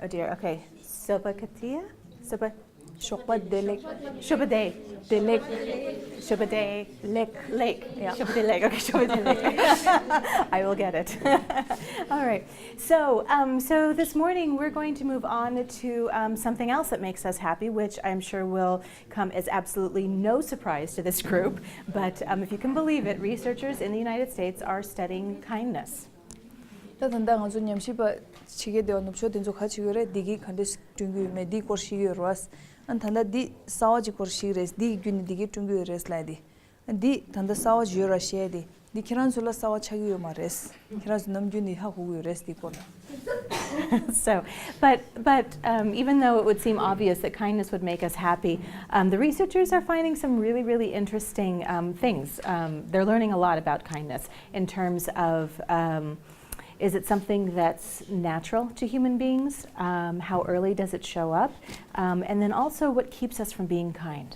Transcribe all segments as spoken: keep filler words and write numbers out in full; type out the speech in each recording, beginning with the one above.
Oh dear, okay. Sabakatia? Saba Shokpa Delek. Shobade Delek. Shobade Lake. Lake. Yeah. Shobade Lake. Okay, Shobade Lake. I will get it. All right. So, um, so this morning we're going to move on to um, something else that makes us happy, which I'm sure will come as absolutely no surprise to this group. But um, if you can believe it, researchers in the United States are studying kindness. ད་ད་ལྟ་ང་ཚོ་ཉམས་ཞིབ་པ་ཕྱི་རྒྱལ་སྡེ་བ་ནུབ་ཕྱོགས་དེ་ཚོ་ག་བྱེད་ཀྱི་ཡོད་རེད། བདེ་སྐྱིད་ག་འདྲས་བསྐྲུན་གྱི་ཡོད་མེད་འདིའི་སྐོར་ཤེས་ཀྱི་ཡོད་རེད་བ། ཨ་ནི་ད་ལྟ་འདི་གསར་བ་ཅིག་སྐོར་ཤེས་ཀྱི་རེད། འདི་ཡི་བརྒྱུད་ནས་བདེ་སྐྱིད་བསྐྲུན་གྱི་ཡོད་རེད་ལབ་ཡ་དེ། འདི་ད་ལྟ་གསར་བ་ཅིག་ཡོད་ར་བཤད་ཡ་དེ། འདི་ཁྱེད་རང་ཚོ་ལ་གསར་བ་ཆགས་ཀྱི་ཡོད་མ་རེད། ཁྱེད་རང་ཚོ་ནམ་རྒྱུན་ནས་ཧ་གོ་གི་ཡོད་རེད་འདིའི་སྐོར་ལ། So, but but um, even though it would seem obvious that kindness would make us happy, um, the researchers are finding some really, really interesting um, things. Um, they're learning a lot about kindness in terms of um, is it something that's natural to human beings? Um, how early does it show up? Um, and then also, what keeps us from being kind?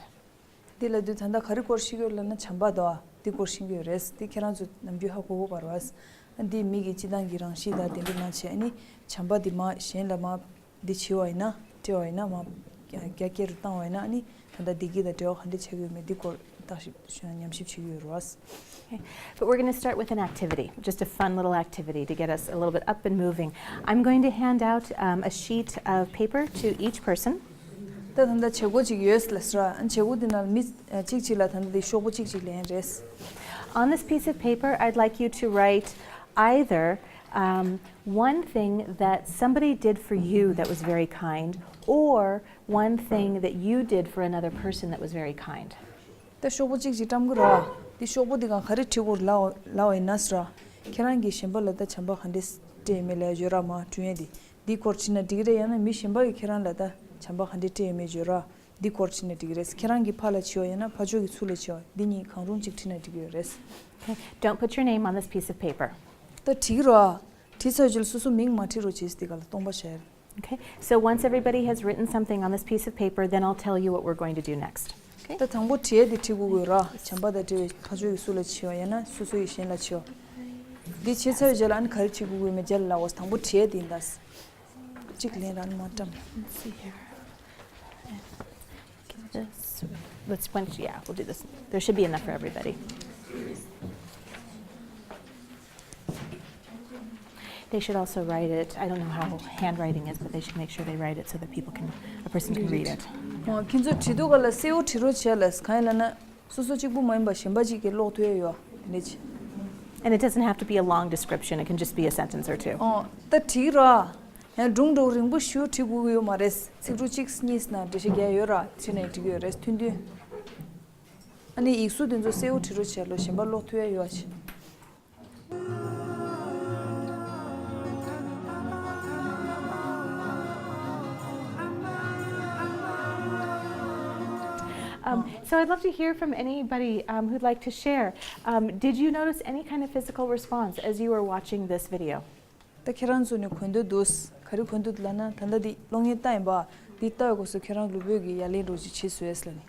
འདི་ལབ་དུས་ད་ལྟ་ག་རེ་སྐོར་ཤེས་ཀྱི་ཡོད་ལབ་ན་བྱམས་པ་དང་འདི་སྐོར་ཤེས་ཀྱི་ཡོད་རེད། འདི་ཁྱེད་རང་ཚོ་ནམ་རྒྱུན་ཧ་གོ་གི་ཡོད་རེད་བ། འདི་མི་གི་སྤྱི་བཏང་གི་རང་གཤིས་དང་དེ་འདྲ་མ་བྱས། ཨ་ནི་བྱམས་པ་འདི་མ་གཞན་ལ་མ་འདི་བྱས་པ་ཡིན་ན། སྤྲད་པ་ཡིན་ན་མ་རྒྱ་སྐྱེད་རུ་བཏང་བ་ཡིན་ན། ཨ་ནི་ད་ལྟ་བདེ་སྐྱིད་དང་འབྲེལ་བ་ག་འདྲ་ཆགས་ཀྱི་ཡོད་མེད་འདི་སྐོར་བརྟག་ཞིབ་ཉམས་ཞིབ་བྱེད་ཀྱི་ཡོད་རེད་བ། Okay. But we're going to start with an activity, just a fun little activity to get us a little bit up and moving. I'm going to hand out um, a sheet of paper to each person. ད་ད་ལྟ་བྱེད་སྒོ་ཅིག་ཡོད་ལབ་སོང་ར། བྱེད་སྒོ་འདི་ནང་མི་གཅིག་གཅིག་ལ་ད་ལྟ་འདི་ཤོག་བུ་གཅིག་གཅིག་ལེན་རེད། On this piece of paper, I'd like you to write either um, one thing that somebody did for you that was very kind, or one thing that you did for another person that was very kind. ད་ཤོག་བུ་གཅིག་གཅིག་བཀྲམ་གི་ར། འདི་ཤོག་བུ་འདི་གང་ག་རེ་བྲིས་དགོས་ལབ་ལབ་པ་ཡིན་ན་ཟེར། ཁྱེད་རང་གིས་གཞན་པ་ལ་ད་བྱམས་པ་ག་འདྲས་སྤྲད་ཡོད་མེད་ལབ་ཡ་ཡོད་ར། མ་བསྐྲུན་ཡ་འདི། འདི་སྐོར་བྲིས་ན་འགྲིག་གི་རེད། ཡང་ན་མི་གཞན་པ་གིས་ཁྱེད་རང་ལ་ད་བྱམས་པ་ག་འདྲས་སྤྲད་ཡོད་མེད་ཡོད་ར། འདི་སྐོར་བྲིས་ན་འགྲིག་གི་རེད། ཁྱེད་རང་གིས་ཕར་ལ་བྱས་པ་ཡང་ན་ཕར་ཕྱོགས་ཀྱིས་ཚུར་ལ་བྱས་པ། འདི་གཉིས་གང་རུང་གཅིག་བྲིས་ན་འགྲིག་གི་ཡོད་རེད། Okay, don't put your name on this piece of paper. ད་བྲིས་ར། བྲིས་ཚར་རྗེས་ལ་སོ་སོ་མིང་མ་བྲིས་རོགས་བྱེད་ཟེར། འདི་ག་ལ་སྟོང་པ་བཤད། Okay, so once everybody has written something on this piece of paper, then I'll tell you what we're going to do next. Okay? ད་དང་པོ་བྲིས་ཡ་དེ་བྲིས་དགོས་ཀྱི་ཡོད་ར། བྱམས་པ་དང་འབྲེལ་བའི་ཕར་ཕྱོགས་ཀྱིས་སུ་ལ་བྱས་པ་ཡང་ན་སོ་སོ་ཡིས་གཞན་ལ་བྱས་པ། འདི་བྱས་ཚར་རྗེས་ལ་ཨ་ནི་ག་རེ་བྲིས་དགོས་ཀྱི་ཡོད་མེད་རྗེས་ལ་ལབ་འོ། དང་པོ་བྲིས་ཡ་དེ་ཡིན་ད། གཅིག་ལེན་ར། ཨ་ནི་མར་བཀྲམ། Let's see here. This, let's, yeah, we'll do this. There should be enough for everybody. They should also write it. I don't know how handwriting is, but they should make sure they write it so that people can, a person can read it. ཨོ། ཁྱེད་ཚོ་བྲིས་དུས་ག་ལ་གསལ་པོ་བྲིས་རོགས་བྱས་ལ། གང་ཡིན་ལབ་ན་སོ་སོ་གཅིག་པུ་མ་ཡིན་པ་གཞན་པ་གཅིག་གིས་ཀློག་ཐུབ་ཡ་ཡོད། དེ་འདྲ་ཅིག And it doesn't have to be a long description. It can just be a sentence or two. ཨོ། ད་བྲིས་ར། ཡང་སྒྲུང་འདྲ་བོ་རིང་པོ་ཞེ་པོ་བྲིས་དགོས་ཀྱི་ཡོད་མ་རེད། ཚིག་འབྲུ་གཅིག་གཉིས་ན་འགྲེལ་བཤད་རྒྱག་ཡ་ཡོད་ར། བྲིས་ན་འགྲིག་གི་ཡོད་རེད། ཐུང་ཐུང་། ཨ་ནི་ཡིག་གཟུགས་དེ་ཚོ་གསལ་པོ་བྲིས་རོགས་བྱས་ལ། གཞན་པ་ཀློག་ཐུབ་ཡ་ཡོད་ཅིག Um, so I'd love to hear from anybody um, who'd like to share. Um, did you notice any kind of physical response as you were watching this video? ད་ཁྱེད་རང་ཚོ་ནི་གོ་འདོད་འདུག་ག་རེ་གོ་འདོད་འདུག་ལབ་ན། ད་ལྟ་འདི་གློག་བརྙན་ལྟ་ཡིན་པ། འདི་ལྟ་བའི་སྐབས་སུ་ཁྱེད་རང་ལུས་པོས་ཀྱི་ཡ་ལན་འདྲ་བོ་ཅིག་བྱེད་སོང་ངས་ལབ་ནི།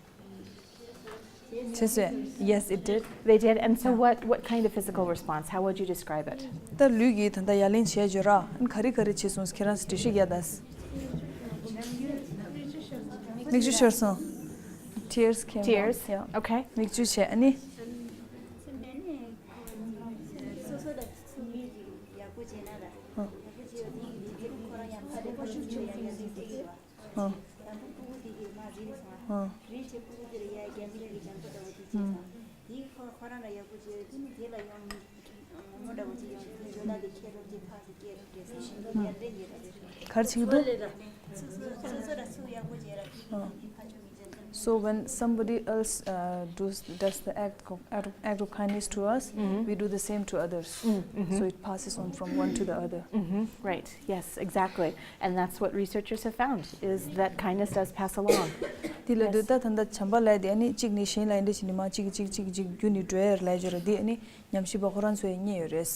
བྱེད་སོང་ངས། Yes, it did. They did. And so, what, what kind of physical response? How would you describe it? ད་ལུས་ཀྱིས་ད་ལྟ་ཡ་ལན་བྱས་བྱས་ར། ཨ་ནི་ག་རེ་ག་རེ་བྱས་སོང་ཟེར་ཁྱེད་རང་ཚོས་འགྲེལ་བཤད་རྒྱག་དང་། མིག་ཆུ་ཤོར་སོང་། Tears came out. Tears? Yeah. Okay. མིག་ཆུ་བྱས། ཨ་ནི། སོ་སོ་ལ་སོ་སོ་མི་ཡག་པོ་བྱས་ན་ལ། ཨ། ཡག་པོ་བྱས་པ་དེ་ཡིན་དུས་ཁོ་རང་ཡང་ཕ་རེ་ཕ་ཆུང་ཆུང་ཡང་ཡང་རིག་རིག་བ། ཨ། དང་པོ་སྤུ་གུ་དེ་གིས་མར་རིལ་སོང་བ། ཨ། རིལ་བྱས་སྤུ་གུ་དེ་ལ་ཡ་རྒྱ་མཚོ་གི་ལྗང་ཁུ་འདྲ་བོ་དེ་བྱས་སོང་། དེ་ཁོ་ཁོ་རང་ལ་ཡག་པོ་བྱས་པ་དེ་ནི་དེ་ལ་ཡང་ངོ་མ་འདྲ་བོ་ཅིག་ཡོང་དུས་ཇོ་ལགས་ཀྱི་ཁྱེད་རོགས་ཀྱི་ཕ་གི་སྐད་རོགས་ཀྱི་སེམས་ཤིང་ལ་ཡར་འདྲེན་ཡོད་རེད། ག་རེ་བྱེད་ཀྱི་འདུག་སོ་སོ་སོ་སོ་ལ་སུ་ཡག་པོ་བྱས་ར་དེ་གི་ཡང་དེ་ཕ་ཆུང་མི་ཚེ་འདི། So when somebody else uh, does, does the act of, act of, act of kindness to us, mm-hmm. we do the same to others. Mm-hmm. So it passes on from one to the other. Mm-hmm. Right, yes, exactly. And that's what researchers have found, is that kindness does pass along. དེ་ལ་འདོད་ད་ད་ད་བྱམས་པ་ལབ་དེ་ཨ་ནི་གཅིག་ནས་གཞན་ལ་འདྲ་བྱས་ནས་མར་གཅིག་གིས་གཅིག་གཅིག་གིས་གཅིག་བརྒྱུད་ནས་འགྲོ་ཡ་ལབ་ཡ་ཅིག་ཡོད་ར། དེ་ཨ་ནི་ཉམས་ཞིབ་པ་ཁོ་རང་ཚོས་རྙེད་ཡོད་རེད།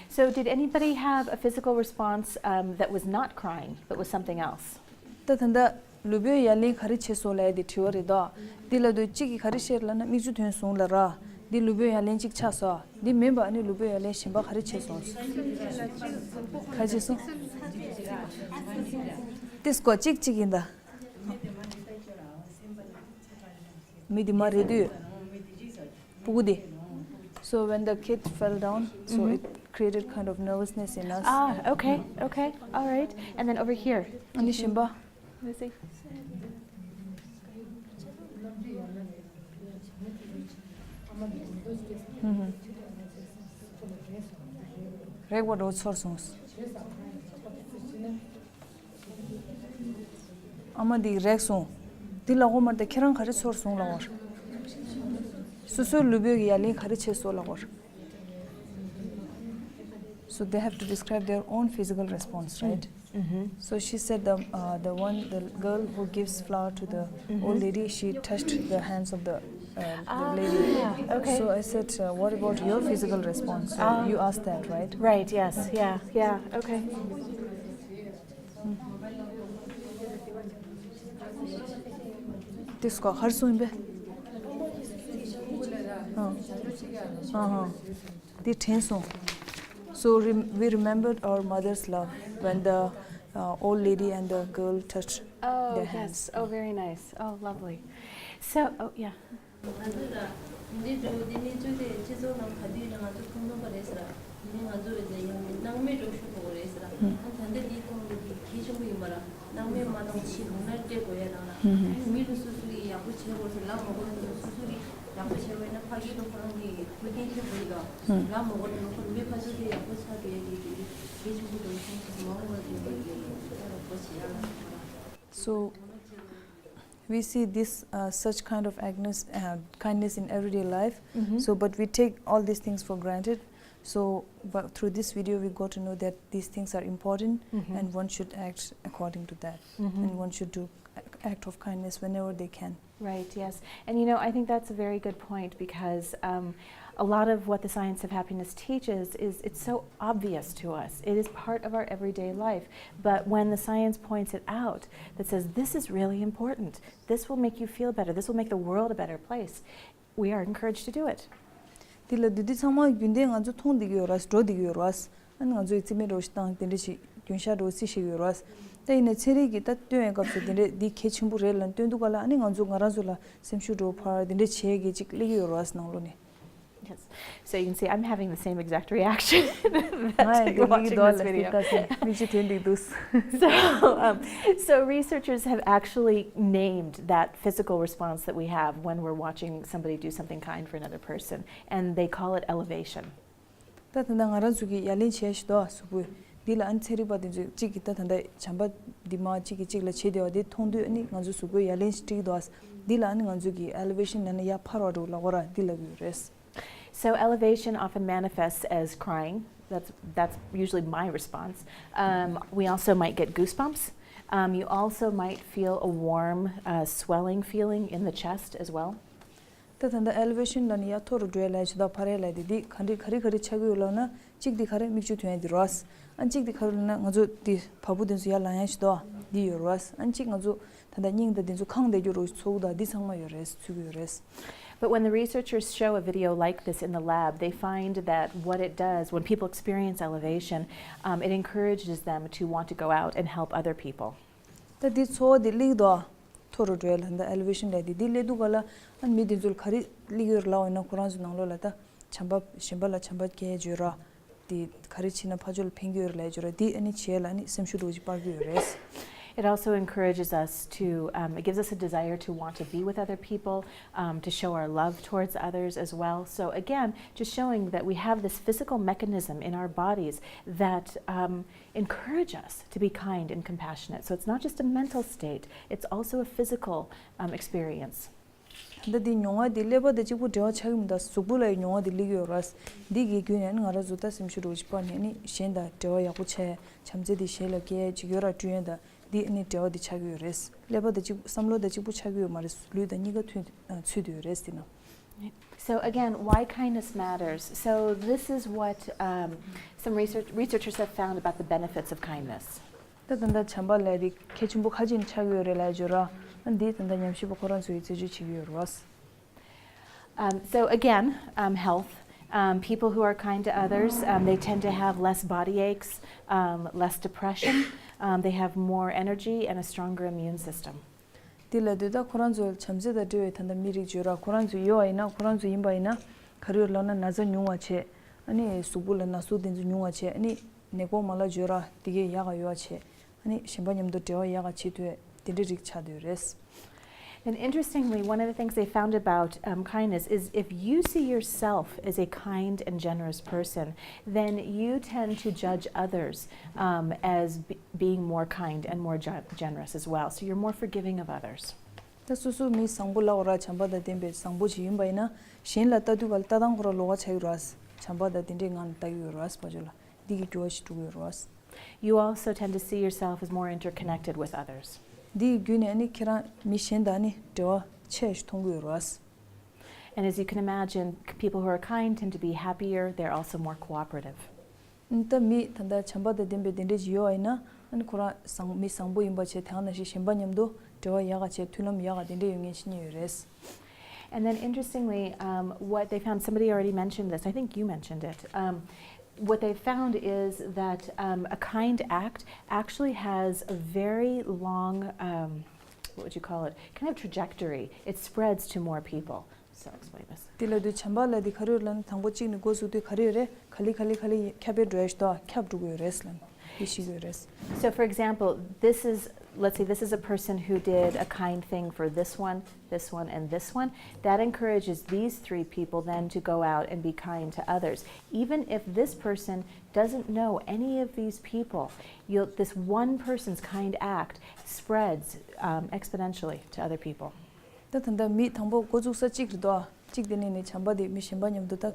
So did anybody have a physical response um, that was not crying, but was something else? ད་ད་ད་ལུས་པོའི་ཡ་ལན་ག་རེ་བྱས་སོང་ལབ་ཡ་དེ་དྲི་བ་རེད་དོ། དེ་ལ་དུ་གཅིག་གིས་ག་རེ་བཤད་ལབ་ན་མིག་ཆུ་ཐོན་སོང་ལབ་ར། འདི་ལུས་པོའི་ཡ་ལན་གཅིག་ཆགས་སོང་། འདི་མིན་པ་ཨ་ནི་ལུས་པོའི་ཡ་ལན་གཞན་པ་ག་རེ་བྱས་སོང་། ག་རེ་བྱས་སོང་། ཏིས་ཀོ་གཅིག་གཅིག་ཡིན་ད། མི་དེ་མ་རེད་དུས། སྤུ་གུ་དེ། So when the kid fell down, so it created kind of nervousness in us. Ah, okay, okay, all right. And then over here. ཨ་ནི་གཞན་པ། Let me see. རེག་པ་འགྲོ་ཚོར་སོང་། ཨ་མ་འདི་རེག་སོང་། འདི་ལ་འོ་མར་ད་ཁྱེད་རང་ག་རེ་ཚོར་སོང་ལ་འོར། སོ་སོའི་ལུས་པོའི་ཡ་ལན་ག་རེ་བྱས་སོང་ལ་འོར། So they have to describe their own physical response, right? So she said the uh, the one the girl who gives flower to the old lady, she touched the hands of the uh, the lady. Ah, okay. So I said, uh, what about your physical response? So you asked that, right? Right, yes, yeah, yeah, okay. ཏིས་ཀོ་ག་རེ་སོང་ཡིན་པས། ཨ་ཧ། འདི་དྲན་སོང་། So rem- we remembered our mother's love when the uh, old lady and the girl touched Oh, their yes. hands. Oh, very nice. Oh, lovely. So, oh, yeah. ང་ཚོ་ལ་འདི་འགྲོ་འདི་གནས་ཚུལ་དེ་སྤྱི་ཚོགས་ནང་ག་དུས་ཡིན་ན་ང་ཚོ་མཐོང་མཐོང་པ་རེད་ཟེར། ནི་ང་ཚོ་ཡང་སྣང་མེད་འགྲོ་ཤོར་གོ་རེད་ཟེར། ཨ་ད་ལྟ་འདི་མཐོང་མི་འདི་གལ་ཆེན་པོ་ཡིན་པ་ར། སྣང་མེད་མ་གཏོང་ཕྱི་ལོགས་ན་སྤྲད་དགོས་ཡ་དང་ལ། ཨ་ནི་མི་ལ་སོ་སོ་གིས་ཡག་པོ་བྱེད་དགོས་ཟེར་ལབ་མ་དགོས་ཟེར། སོ་སོ་གིས་ཡག་པོ་བྱེད་དགོས་ན་ཕ་གི་ལ་ཁོ་རང་གི་ཁུར་འཁྱེར་ཁྱེར་དགོས་ལ། ལབ་མ་དགོས་ཟེར། ཁོ་མི་ཕ་ཚོ་གིས་ཡག་པོ་ཆགས་དགོས་ཡ་གི་གལ་ཆེན་པོ་འགྲོ་ཤོར་ཟེར། མ་འོངས་པ་དེ་གི་ཡག་པོ་བྱེད་ཡ་ལ། So we see this uh, such kind of agnes, uh, kindness in everyday life. So, but we take all these things for granted. So, but through this video, we got to know that these things are important and one should act according to that. And one should do a- act of kindness whenever they can. Right, yes. And you know, I think that's a very good point because um, a lot of what the science of happiness teaches is it's so obvious to us. It is part of our everyday life. But when the science points it out, that says this is really important, this will make you feel better, this will make the world a better place, we are encouraged to do it. དེ་ལ་འདི་འདི་ཚང་མ་རྒྱུན་ལྡན་ང་ཚོ་མཐོང་བསྡད་ཀྱི་ཡོད་རེད། འགྲོ་བསྡད་ཀྱི་ཡོད་རེད། ཨ་ནི་ང་ཚོ་ཡི་རྩིས་མེད་འགྲོ་ཞིག་བཏང་དེ་འདྲ་ཞིག་རྒྱུན་ཤག་འགྲོ་རྩིས་བྱེད་ཀྱི་ཡོད་རེད། ད་ཡིན་ནའི་ཚན་རིག་གི་ད་སྟོན་ཡས་སྐབས་སུ་དེ་འདྲ་འདི་གལ་ཆེན་པོ་རེད་ལབ་སྟོན་དུས་ག་ལ། ཨ་ནི་ང་ཚོ་ང་རང་ཚོ་ལ་སེམས་ཤུགས་འགྲོ་ཕར་དེ་འདྲ་བྱེད་ཀྱི་ཅིག་སླེབས་ཀྱི་ཡོད་རེད་ནང་ལོགས་ནས། Yes. So you can see I'm having the same exact reaction that ང་ཡང་དེ་མིག་watching གི་མདོག་this ལ་སི་video. ལྟ་སེ་མིག་ཆུ་ཐོན་འདུག་འདུག So, um, so researchers have actually named that physical response that we have when we're watching somebody do something kind for another person, and they call it elevation. ད་ད་ལྟ་ང་རང་ཚོ་གི་ཡ་ལན་བྱས་ཤི་དོ་གཟུགས་པོས་འདི་ལ། ཨ་ནི་ཚན་རིག་པ་དེ་ཚོས་གཅིག་གི་ད་ད་ལྟ་བྱམས་པ་འདི་མ་གཅིག་གིས་གཅིག་ལ་བྱེད་བསྡད་པ་དེ་མཐོང་དུས། ཨ་ནི་ང་ཚོ་གཟུགས་པོའི་ཡ་ལན་ཞིག་སྤྲད་ཀྱི་འདུག་འདི་ལ་ཨ་ནི་ང་ཚོ་གི་ཨེ་ལི་ཝེ་ཤན་ལབ་ན་ཡར་འཕར་བ་འདྲ་བོ་ལབ་དགོས་ར། འདི་ལབ་ཀྱི་ཡོད་རེད། So elevation often manifests as crying. That's that's usually my response. Um, we also might get goosebumps. Um, you also might feel a warm uh, swelling feeling in the chest as well. ད་ད་ལྟ་ཨེ་ལི་ཝེ་ཤན་ལབ་ན་ཡར་མཐོ་རུ་འགྲོ་ཡ་ལབ་ཡ་ཞིག་དང་འཕར་ཡ་ལབ་ཡ་དེ། འདི་ག་འདྲ་ག་རེ་ག་རེ་ཆགས་ཀྱི་ཡོད་ལབ་ན། གཅིག་འདི་ག་རེ་མིག་ཆུ་ཐོན་ཡ་འདི་རེད། ཨ་གཅིག་འདི་ག་རེ་ལབ་ན་ང་ཚོ་འདི་བ་སྤུ་དེ་ཚོ་ཡར་ལངས་ཡ་ཞིག་དང་འདི་ཡོད་རེད། ཨ་གཅིག་ང་ཚོ་ད་ལྟ་སྙིང་དང་དེ་ཚོ་གང་བསྡད་རྒྱུ་རེད་ཚོར་གྱི་འདུག་འདི་ཚང་མ་ཡོད་རེད། ཚོར་གྱི་ཡོད་རེད། But when the researchers show a video like this in the lab, they find that what it does when people experience elevation, um, it encourages them to want to go out and help other people. ད་འདི་ཚོར་བ་འདི་སླེབས་འདུག་མཐོ་རུ་འགྲོ་ཡ་ལ་ད་ཨེ་ལི་ཝེ་ཤན་ལབ་ཡ་དེ། འདི་སླེབས་དུས་ག་ལ་ཨ་ནི་མི་དེ་ཚོ་ལ་ག་རེ་སླེབས་ཀྱི་ཡོད་རེད་ལབ་པ་ཡིན་ན། ཁོ་རང་ཚོ་ནང་ལོགས་ལ་ད་བྱམས་པ་གཞན་པ་ལ་བྱམས་པ་སྐྱེ་ཡ་ཅིག་ཡོད་རེད། དེ་ག་རེ་བྱས་ན་ཕར་ཕྱོགས་ལ་ཕན་གྱི་ཡོད་རེད་ལབ་ཡ་ཅིག་ཡོད་རེད། དེ་ཨ་ནི་བྱས་ལ་ཨ་ནི་སེམས་ཤུགས་འདྲ་བོ་ཅིག་སྤར་གྱི་ཡོད་རེད། It also encourages us to, um, it gives us a desire to want to be with other people, um, to show our love towards others as well. So, again, just showing that we have this physical mechanism in our bodies that um, encourage us to be kind and compassionate. So, it's not just a mental state, it's also a physical um, experience. ད་འདི་མྱོང་བ་འདི་ཀླད་པ་དང་གཅིག་པུ་འབྲེལ་བ་ཆགས་ཀྱི་མི་འདུག་གཟུགས་པོ་ལ་ཡང་མྱོང་བ་འདི་སླེབས་ཀྱི་ཡོད་རེད། འདི་གི་བརྒྱུད་ནས་ང་རང་ཚོ་ད་སེམས་ཤུགས་འདྲ་བོ་ཅིག་སྤར་ནས་ནི་གཞན་དང་འབྲེལ་བ་ཡག་པོ་བྱས། བྱམས་བརྩེ་འདི་གཞན་ལ་སྐྱེ་ཅིག་ཡོད་ར་བསྐྲུན་ཡ་ད། འདི་ནི་འབྲེལ་བ་འདི་ཆགས་ཀྱི་ཡོད་རེད། ཀླད་པ་དང་གཅིག་པུ་བསམ་བློ་དང་གཅིག་པུ་ཆགས་ཀྱི་ཡོད་མ་རེད། ལུས་དང་གཉིས་ཀ་མཐུན་ཚུད་དུ་ཡོད་རེད་ཟེར་ན། So again, why kindness matters. So this is what um, some research researchers have found about the benefits of kindness. ད་ད་ལྟ་བྱམས་པ་ལབ་ཡ་འདི་གལ་ཆེན་པོ་ཁ་ཅིག་ཆགས་ཀྱི་ཡོད་རེད་ལབ་ཡ་ཅིག་ཡོད་ར། ཨ་འདི་ད་ལྟ་ཉམས་ཞིབ་པ་ཁོ་རང་ཚོས་རྩད་གཅོད་བྱེད་ཀྱི་ཡོད་རེད། Um, so again, um, health. Um, people who are kind to others, um, they tend to have less body aches, um, less depression, Um, they have more energy and a stronger immune system. དེ་ལ་དུས་ད་ཁོ་རང་ཚོ་བྱམས་བརྩེ་དང་འབྲེལ་བའི་ད་ལྟ་མི་རིགས་བརྗོད་ར་ཁོ་རང་ཚོ་ཡོད་པ་ཡིན་ན་ཁོ་རང་ཚོ་ཡིན་པ་ཡིན་ན་ག་རེ་ཡོད་ལབ་ན་ན་ཚ་ཉུང་བ་བྱས། ཨ་ནི་གཟུགས་པོ་ལ་ན་ཟུག་དེ་ཚོ་ཉུང་བ་བྱས། ཨ་ནི་ནད་འགོག་མ་ལག་བརྗོད་ར་དེ་གས་ཡག་ག་ཡོད་བྱས། ཨ་ནི་གཞན་པ་མཉམ་དུ་འབྲེལ་བ་ཡག་ག་བྱེད་ཐུབ་དེ་འདྲའི་རིགས་ཆགས་བསྡད་ཡོད་རེད། And interestingly, one of the things they found about um, kindness is if you see yourself as a kind and generous person, then you tend to judge others um, as b- being more kind and more gen- generous as well. So you're more forgiving of others. ད་སོ་སོ་མི་བཟང་པོ་ལབ་ར་བྱམས་པ་དང་ལྡན་པའི་བཟང་པོ་ཞིག་ཡིན་པ་ཡིན་ན་གཞན་ལ་ལྟ་དུས་ག་ལ་ལྟ་སྟངས་ཁོ་ར་ལོགས་ཀ་ཆགས་ཀྱི་རེད། བྱམས་པ་དང་དེ་འདྲའི་ངང་ལ་ལྟ་གི་ཡོད་རེད་ཕར་ཕྱོགས་ལ། འདི་གི་འགྱུར་བ་ཞིག་འགྲོ་གི་ཡོད་རེད། You also tend to see yourself as more interconnected with others. འདི་གི་བརྒྱུད་ནས་ཨ་ནི་ཁྱེད་རང་མི་གཞན་དང་ཨ་ནི་འབྲེལ་བ་ཆེ་ཞིག་མཐོང་གི་ཡོད་རེད། And as you can imagine, people who are kind tend to be happier, they're also more cooperative. ད་མི་ད་ལྟ་བྱམས་པ་དང་ལྡན་པའི་དེ་འདྲ་ཞིག་ཡོད་པ་ཡིན་ན་ཨ་ནི་ཁོ་རང་བཟང་མི་བཟང་པོ་ཡིན་པ་བྱས་དེ་ག་ནང་བཞིན་གཞན་པ་མཉམ་དུ་འབྲེལ་བ་ཡག་ག་བྱས་མཐུན་ལམ་ཡག་ག་དེ་འདྲ་ཡོད་མཁན་ཞིག་རྙེད་ཡོད་རེད། And then interestingly, um, what they found, somebody already mentioned this, I think you mentioned it. Um, what they found is that um, a kind act actually has a very long, um, what would you call it, kind of trajectory. It spreads to more people. So I'll explain this. དེ་ལ་དུས་བྱམས་པ་ལ་དེ་ག་རེ་ཡོད་ལབ་ན་དང་པོ་གཅིག་ནས་འགོ་བཙུགས་དུས་ག་རེ་ཡོད་རེད། ག་ལེ་ག་ལེ་ག་ལེ་ཁྱབ་སྤེལ་འགྲོ་ཡ་ཞིག་འདུག་ཁྱབ་འགྲོ་གི་ཡོད་རེད་ལབ་ནས་དེ་ཤེས་ཀྱི་ཡོད་རེད། So, for example, this is, let's say this is a person who did a kind thing for this one, this one, and this one. That encourages these three people then to go out and be kind to others. Even if this person doesn't know any of these people, you'll, this one person's kind act spreads um, exponentially to other people. ད་ད་ལྟ་མི་དང་པོ་འགོ་བཙུགས་ས་གཅིག་རེད་དོ། གཅིག་དེ་ནས་ནི་བྱམས་པ་དེ་མི་གཞན་པ་མཉམ་དུ་ད་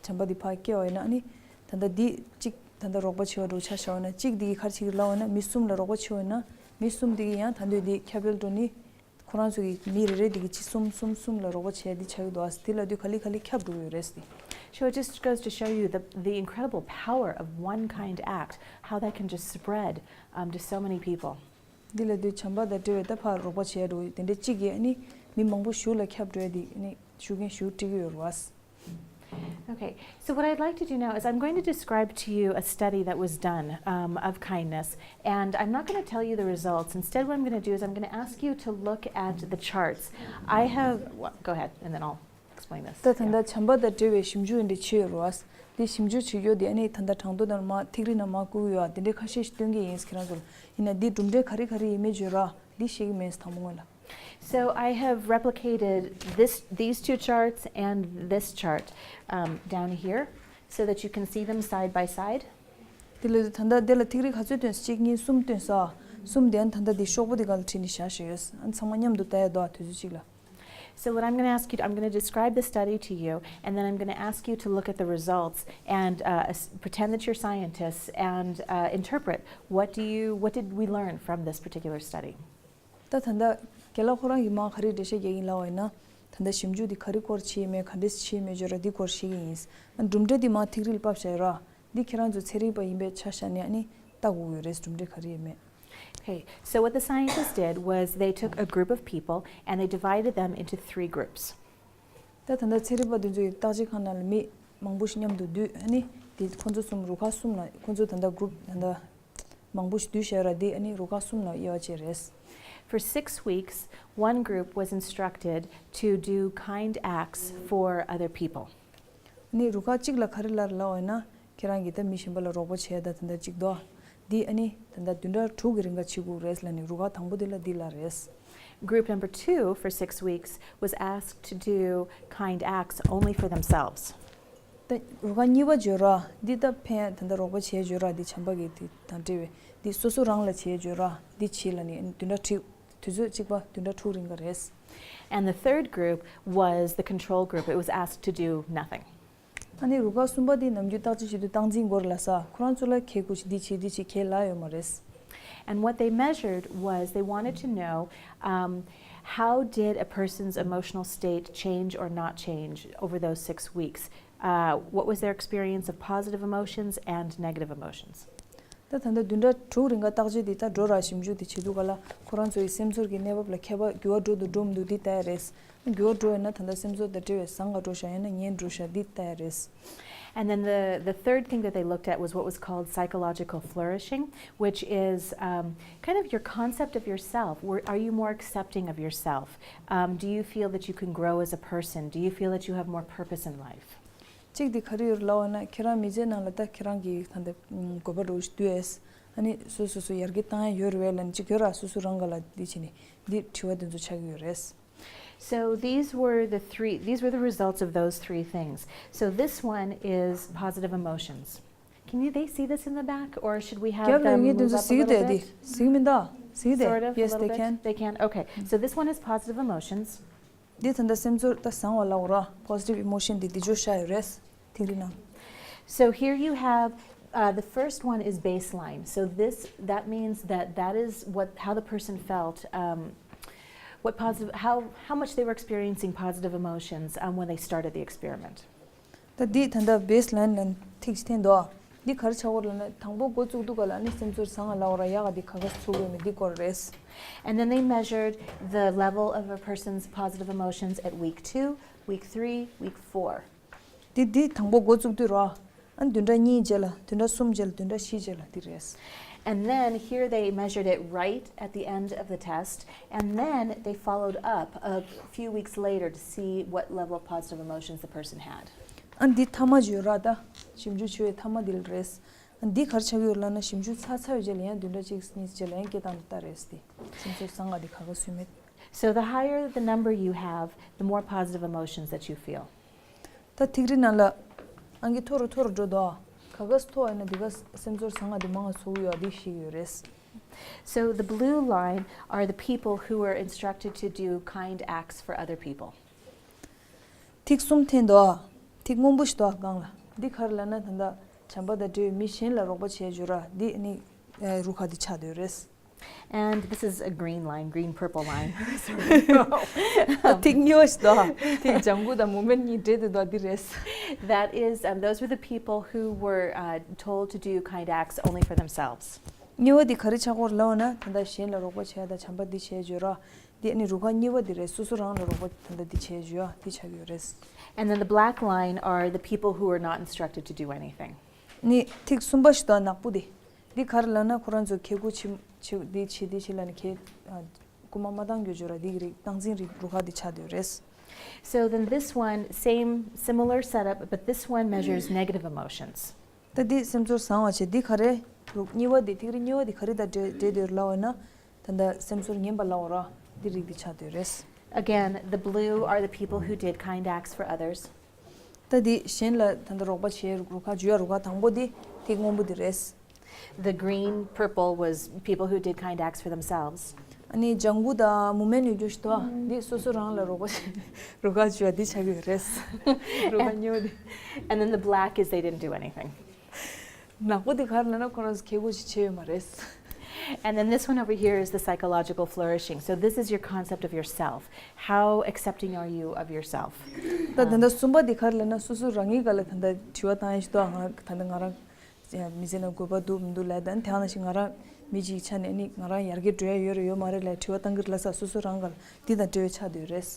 བྱམས་པ་དེ་ཕར་སྐྱེ་བ་ཡིན་ན་ཨ་ནི་ད་ལྟ་འདི་གཅིག་ད་ལྟ་རོགས་པ་བྱེད་པ་འགྲོ་ཆ་བཞག་པ་ན་གཅིག་དེ་གི་ཁར་ཆིག་ལབ་པ་ན་མི་གསུམ་ལ་རོགས་པ་བྱེད་པ་ཡིན་ན་མི་གསུམ་དེ་གི་ཡང་ད་འདོད་དེ་ཁྱབ་སྤེལ་འགྲོ་ནི་ཁོ་རང་ཚོ་གི་མི་རེ་རེ་དེ་གི་ཆིག་གསུམ་གསུམ་གསུམ་ལ་རོགས་པ་བྱས་དེ་ཆགས་ཀྱི་འདུག་ཨ་དེ་ལ་དུས་ག་ལེ་ག་ལེ་ཁྱབ་འགྲོ་གི་ཡོད་རེད་དེ། So it just goes to show you the, the incredible power of one kind act, how that can just spread um, to so many people. འདི་ལ་དུས་བྱམས་པ་དང་འབྲེལ་བའི་ད་ཕར་རོགས་པ་བྱས་འགྲོ་དེ་འདྲ་གཅིག་གིས་ཨ་ནི་མི་མང་པོ་ཞུ་ལ་ཁྱབ་འགྲོ་ཡ་དེ་ཨ་ནི་ཞུ་མཁན་ཞུ་འགྲིག་གི་ཡོད་རེད་བ། Okay, so what I'd like to do now is I'm going to describe to you a study that was done um, of kindness, and I'm not going to tell you the results. Instead, what I'm going to do is I'm going to ask you to look at the charts. I have, well, go ahead, and then I'll explain this. ད་ད་ལྟ་བྱམས་པ་དང་འབྲེལ་བའི་ཞིབ་འཇུག་འདི་བྱས་ཡོད་རེད་བ། འདི་ཞིབ་འཇུག་བྱེད་རྒྱུ་དེ་ཨ་ནི་ད་ལྟ་གྲངས་ཐོ་དང་མ་ཐིག་རིས་ནང་མ་བཀོད་ཡོད་ཨ་དེ་འདྲའི་ཁ་ཤས་ཤིག་སྟོན་གྱི་ཡིན་ཁྱེད་རང་ཚོ་ལ། ཡིན་ན་འདི་གྲུབ་འབྲས་ག་རེ་ག་རེ་ཡིན་མིན་བརྗོད་ར་འདི་ཤེས་ཀྱི་མིན་དང་པོ་སྔོན་ལ། So I have replicated this, these two charts and this chart um, down here so that you can see them side by side. དེ་ལ་ད་ལྟ་དེ་ལ་ཐིག་རིས་ག་ཚོད་སྟོན་གཅིག་གཉིས་གསུམ་སྟོན་ས། གསུམ་དེ་ཨ་ད་ལྟ་དེ་ཤོག་བུ་དེ་ག་ལ་བྲིས་ནས་བཞག་བཞག་ཡོད། ཨ་ཚང་མ་མཉམ་དུ་ལྟ་ཡ་འདུག་ཨ་དུས་ཚོད་གཅིག་ལ། So what I'm going to ask you, I'm going to describe the study to you, and then I'm going to ask you to look at the results and uh, pretend that you're scientists and uh, interpret what do you, what did we learn from this particular study? ད་ད་ལྟ་རྒན་ལགས་ཁོ་རང་གིས་མ་ག་རེ་འགྲེལ་བཤད་རྒྱག་གིན་ལབ་པ་ཡིན་ན། ད་ལྟ་ཞིབ་འཇུག་འདི་ག་རེ་སྐོར་བྱས་ཡིན་མེད་ག་འདྲས་བྱས་ཡིན་མེད་བརྗོད་ར་འདི་སྐོར་བཤད་ཀྱི་ཡིན། ཨ་གྲུབ་འབྲས་འདི་མ་ཐིག་རིས་ལ་ཕབ་བཞག་ཡོད་ར། འདི་ཁྱེད་རང་ཚོ་ཚན་རིག་པ་ཡིན་པའི་ཆ་བཞག་ནས་ཨ་ནི་ལྟ་དགོས་ཀྱི་ཡོད་རེད་གྲུབ་འབྲས་ག་རེ་ཡིན་མེད། Okay, so what the scientists did was they took a group of people and they divided them into three groups. ད་ད་ལྟ་ཚན་རིག་པ་དེ་ཚོའི་བརྟག་དཔྱད་ཁང་ནང་ལ་མི་མང་པོ་ཞིག་མཉམ་དུ་བསྡུས་ཨ་ནི་དེ་ཁོ་ཚོ་གསུམ་རུ་ཁག་གསུམ་ལ་ཁོ་ཚོ་ད་ལྟ་གུ་རུབ་ད་ལྟ་མང་པོ་ཞིག་བསྡུས་བཞག་ར་དེ་ཨ་ནི་རུ་ཁག་གསུམ་ལ་དབྱེ་བ་བྱས་རེད། For six weeks, one group was instructed to do kind acts for other people. ཨ་ནི་རུ་ཁག་གཅིག་ལ་ག་རེ་ལབ་རེད་ལབ་པ་ཡིན་ན་ཁྱེད་རང་གིས་ད་མི་གཞན་པ་ལ་རོགས་པ་བྱས་ད་ད་ལྟ་གཅིག་འདུག་ཨ། འདི་ཨ་ནི་ད་ལྟ་བདུན་ཕྲག་དྲུག་གི་རིང་ག་བྱེད་དགོས་རེད་ལབ་ནས་རུ་ཁག་དང་པོ་དེ་ལ་འདི་ལབ་རེད། Group number two for six weeks was asked to do kind acts only for themselves. ད་རུ་ཁག་གཉིས་པ་བརྗོད་ར་འདི་ད་ཕན་ད་ལྟ་རོགས་པ་བྱས་བརྗོད་ར་འདི་བྱམས་པ་གི་དེ་དང་འབྲེལ་བའི་འདི་སོ་སོ་རང་ལ་བྱས་བརྗོད་ར་འདི་བྱེད་ལབ་ནས་བདུན་ཕྲག་དྲུག་དུས་ཚོད་གཅིག་པ་བདུན་ཕྲག་དྲུག་རིང་ག་རེད། And the third group was the control group. It was asked to do nothing. ཨ་ནི་རུ་ཁག་གསུམ་པ་དེ་ནམ་རྒྱུན་བརྟག་དཔྱད་བྱེད་དུས་སྟངས་འཛིན་སྐོར་ལ་ས་ཁོ་རང་ཚོ་ལ་ཁེ་ཁུ་ཞིག་འདི་བྱེད་འདི་བྱེད་ཁེ་ལ་ཡོད་མ་རེད། And what they measured was they wanted to know um, how did a person's emotional state change or not change over those six weeks? Uh, what was their experience of positive emotions and negative emotions? ད་ད་ལྟ་བདུན་ཕྲག་དྲུག་རིང་ག་བརྟག་དཔྱད་འདི་ད་འགྲོ་ར་ཞིབ་འཇུག་འདི་བྱེད་དུས་ག་ལ་ཁོ་རང་ཚོ་ཡི་སེམས་ཚོར་གྱི་གནས་བབ་ལ་ཁྱད་པར་འགྱུར་བ་འགྲོ་འདུག་འགྲོ་མི་འདུག་འདི་ལྟ་ཡ་རེད། འགྱུར་བ་འགྲོ་ཡོད་ན་ད་ལྟ་སེམས་ཚོར་དང་འབྲེལ་བའི་བཟང་ག་འགྲོ་ཤག་ཡང་ན་ངན་འགྲོ་ཤག་འདི་ལྟ་ཡ་རེད། And then the, the third thing that they looked at was what was called psychological flourishing, which is um, kind of your concept of yourself. Were, are you more accepting of yourself? Um, do you feel that you can grow as a person? Do you feel that you have more purpose in life? གཅིག་དེ་ག་རེ་ཡོད་ལབ་པ་ན། ཁྱེད་རང་མི་ཚེ་ནང་ལ་ད་ཁྱེད་རང་གི་ད་ལྟ་དགོས་པ་རུ་འདུག་ཨེ། ཨ་ནི་སོ་སོ་སོ་ཡར་རྒྱས་བཏང་ཡ་ཡོད་རེད་པས་ལབ་ནས་གཅིག་ཡོད་ར། སོ་སོ་རང་ག་ལ་འདི་བྱས་ནས་འདི་དྲི་བ་འདི་ཚོ་ཆགས་ཀྱི་ཡོད་རེད། So these were the three, these were the results of those three things. So this one is positive emotions. Can you, they see this in the back, or should we have རྒྱབ་ལ་them ངས་དེ་move ཚོ up a གཟིགས་little བསྡད་དེ། bit? གཟིགས་མི་འདུག་གཟིགས་བསྡད། Sort of, a Yes, little they bit. Can. They can. Okay. So this one is positive emotions. འདི་ད་ལྟ་སེམས་ཚོར་ད་བཟང་བ་ལབ་དགོས་ར། Positive emotion འདི་འདི་ཚོ་ཤར་ཡོད་རེད། དེ་རིང་ནང་། So here you have, uh, the first one is baseline. So this, that means that that is what, how the person felt, um, what positive, how, how much they were experiencing positive emotions, um, when they started the experiment. ད་འདི་ད་ལྟ་baseline ལ་ཐིག་འཐེན་འདུག་འདི་ག་རེ་ཆགས་ཀྱི་ཡོད་ལབ་ན། དང་པོ་འགོ་བཙུགས་དུས་ག་ལ་ནི་སེམས་ཚོར་བཟང་བ་ལབ་དགོས་ར། ཡག་ག་འདི་ག་ག་ཚུགས་ཀྱི་ཡོད་མེད་འདི་སྐོར་རེད། And then they measured the level of a person's positive emotions at week two, week three, week four. འདི་འདི་དང་པོ་འགོ་བཙུགས་དུས་ར། ཨ་ནི་བདུན་ཕྲག་གཉིས་རྗེས་ལ། བདུན་ཕྲག་གསུམ་རྗེས་ལ། བདུན་ཕྲག་བཞི་རྗེས་ལ་འདི་རེད། And then here they measured it right at the end of the test, and then they followed up a few weeks later to see what level of positive emotions the person had. ཨ་འདི་མཐའ་མ་ཡོད་ར། ད་ཞིབ་འཇུག་བྱས་པའི་མཐའ་མ་འདི་ལ་རེད། ཨ་འདི་ག་རེ་ཆགས་ཀྱི་ཡོད་ལབ་ན། ཞིབ་འཇུག་ཚར་ཚར་བའི་རྗེས་ལ་ཡང་བདུན་ཕྲག་གཅིག་གཉིས་རྗེས་ལ་ཡང་སྐད་བཏང་ལྟ་རེད་དེ། སེམས་ཚོར་བཟང་ང་འདི་ག་ག་ཚུགས་མེད། So the higher the number you have, the more positive emotions that you feel. ད་ཐིག་རིས་ནང་ལ་ཨང་ཀི་མཐོ་རུ་མཐོ་རུ་འགྲོ་འདུག་ག་ག་མཐོ་བ་ཡིན་ན་འདི་ག་སེམས་ཚོར་བཟང་ང་འདི་མང་ང་ཚུགས་ཡོད་འདི་ཤེས་ཀྱི་ཡོད་རེད། So the blue line are the people who were instructed to do kind acts for other people. ཐིག་གསུམ་འཐེན་འདུག་ཐིག་སྔོན་པོ་ཞིག་འདུག་སྒང་ལ། འདི་ག་རེ་ལབ་ན་ད་ལྟ་བྱམས་པ་དང་འབྲེལ་བའི་མི་གཞན་ལ་རོགས་པ་བྱས་བརྗོད་ར། འདི་ནི་རུ་ཁག་འདི་ཆགས་བསྡད་ཡོད་རེད། And this is a green line, green purple line. Sorry. ད་ཐིག་གཉིས་པ་ཞིག་འདུག་ཐིག་ལྗང་གུ་དང་མུ་མེན་གཉིས་འདྲེས་བསྡད་འདུག་འདི་རེད། That is, um, those were the people who were uh, told to do kind acts only for themselves. གཉིས་པ་འདི་ག་རེ་ཆགས་ཀྱི་ཡོད་ལབ་ན། ད་ལྟ་གཞན་ལ་རོགས་པ་བྱས་དང་བྱམས་པ་འདི་བྱས་བརྗོད་ར། འདི་ཨ་ནི་རུ་ཁག་གཉིས་པ་འདི་རེད། སོ་སོ་རང་ལ་རོགས་པ་ད་ལྟ་འདི་བྱས་བརྗོད་འདི་ཆགས་ཀྱི་ཡོད་རེད། And then the black line are the people who were not instructed to do anything. ནི་ཐིག་གསུམ་པ་ཞིག་འདུག་ནག་པོ་འདི། འདི་ག་རེ་ལབ་ན། ཁོ་རང་ཚོ་ཁེ་གུ་ཆེ་ཆེ་འདི་ཆེ་འདི་ཆེ་ལབ་ནས་ཁེ་ཨ་རྐུན་མ་མ་བཏང་རྒྱུ་བརྗོད་ར། འདི་གི་རིགས་སྟངས་འཛིན་རིགས་རུ་ཁག་འདི་ཆགས་བསྡད་ཡོད་རེད། So then this one, same, similar setup, but this one measures negative emotions. ད་འདི་སེམས་ཚོར་བཟང་བ་བྱས། འདི་ག་རེ། རུ་གཉིས་པ་འདི་ཐིག་རིས་གཉིས་པ་འདི་ག་རེ་དང་འབྲེལ་འབྲེལ་བསྡད་ཡོད་ལབ་པ་ན། ད་ལྟ་སེམས་ཚོར་ངན་པ་ལབ་དགོས་ར། འདི་རིགས་འདི་ཆགས་བསྡད་ཡོད་རེད། Again, the blue are the people who did kind acts for others. ད་འདི་གཞན་ལ་ད་ལྟ་རོགས་པ་བྱས་རུ་ཁག་བརྗོད་ཡ། རུ་ཁག་དང་པོ་འདི་ཐིག་སྔོན་པོ་འདི་རེད། The green purple was people who did kind acts for themselves. ཨ་ནི་ལྗང་གུ་དང་མུ་མེན་ཡོད་རྒྱུ་ཞིག་འདུག་འདི་སོ་སོ་རང་ལ་རོགས་པ་བྱས་རུ་ཁག་བརྗོད་ཡ་འདི་ཆགས་ཀྱི་ཡོད་རེད། རུ་ཁག་གཉིས་པ་འདི། And then the black is they didn't do anything. ནག་པོ་འདི་ག་རེ་ལབ་ན། ཁོ་རང་ཚོ་ཁེ་གུ་ཞིག་བྱས་ཡོད་མ་རེད། And then this one over here is the psychological flourishing. So this is your concept of yourself. How accepting are you of yourself? ད་ད་ལྟ་གསུམ་པ་འདི་ག་རེ་ལབ་ན། སོ་སོ་རང་ཉིད་སྒང་ལ་ད་ལྟ་དྲི་བ་བཏང་ཡ་ཞིག་འདུག་ང་ད་ལྟ་ང་རང་མི་ཚེ་ནང་དགོས་པ་འདུག་མི་འདུག་ལབ། ད་དེ་ནང་བཞིན་ང་རང་མི་གཅིག་ཆ་ནས་ནི་ང་རང་ཡར་རྒྱས་འགྲོ་ཡ་ཡོད་རེད་ཡོད་མ་རེད་ལབ་དྲི་བ་བཏང་གི་རེད་ལབ་ས། སོ་སོ་རང་སྒང་ལ་འདི་དང་འབྲེལ་བའི་ཆགས་བསྡད་ཡོད་རེད།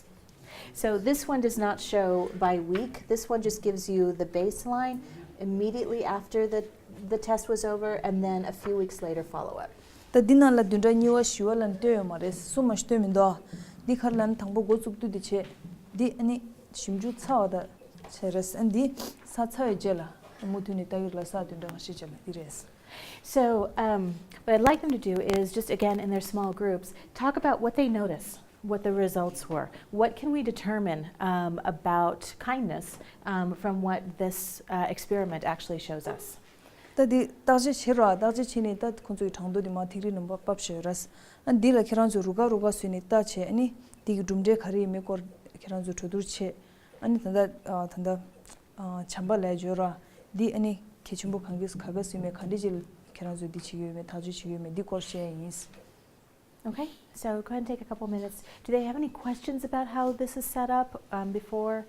So this one does not show by week. This one just gives you the baseline immediately after the, the test was over and then a few weeks later follow up. ད་འདི་ནང་ལ་བདུན་ཕྲག་གཉིས་པ་བཞི་པ་ལབ་ནས་སྟོན་ཡོད་མ་རེད། གསུམ་མ་ཞིག་སྟོན་མི་འདུག་འདི་ག་རེ་ལབ་ན། དང་པོ་འགོ་བཙུགས་དུས་འདི་བྱས། འདི་ཨ་ནི་ཞིབ་འཇུག་ཚར་བ་དང་བྱས་རེད། ཨ་འདི་ཚར་ཚར་བའི་རྗེས་ལ་མུ་མཐུད་ནས་ལྟ་གི་རེད་ལབ་ས། བདུན་ཕྲག་ཁ་ཤས་རྗེས་ལ་འདི་རེད། So, um, what I'd like them to do is just again in their small groups, talk about what they notice, what the results were. What can we determine um, about kindness um, from what this uh, experiment actually shows us? ད་འདི་བརྟག་དཔྱད་བྱེད་རོགས། བརྟག་དཔྱད་བྱས་ནས་ད་ཁོང་ཚོ་ཡི་གྲངས་ཐོ་འདི་མར་ཐིག་རིས་ནང་ཕབ་བཞག་ཡོད་རེད། ཨ་འདི་ལ་ཁྱེད་རང་ཚོ་རུ་ཁག་རུ་ཁག་བཟོས་ནས་བལྟས་བྱས། ཨ་ནི་འདི་གི་གྲུབ་འབྲས་ག་རེ་ཡིན་མིན་སྐོར་ཁྱེད་རང་ཚོ་གྲོས་བསྡུར་བྱས། ཨ་ནི་ད་ལྟ་ཨ་ད་ལྟ་ཨ་བྱམས་པ་ལབ་ཡོད་ར། འདི་ཨ་ནི་གལ་ཆེན་པོ་གང་གིས་ག་ག་བཟོས་མེད། ག་འདྲ་ཅིག་ཁྱེད་རང་ཚོ་འདི་བྱེད་ཀྱི་ཡོད་མེད། ཐག་གཅོད་བྱེད་ཀྱི་ཡོད་མེད། འདི་སྐོར་བཤད་ཡ་ཡིན། Okay, so go ahead and take a couple minutes. Do they have any questions about how this is set up um, before?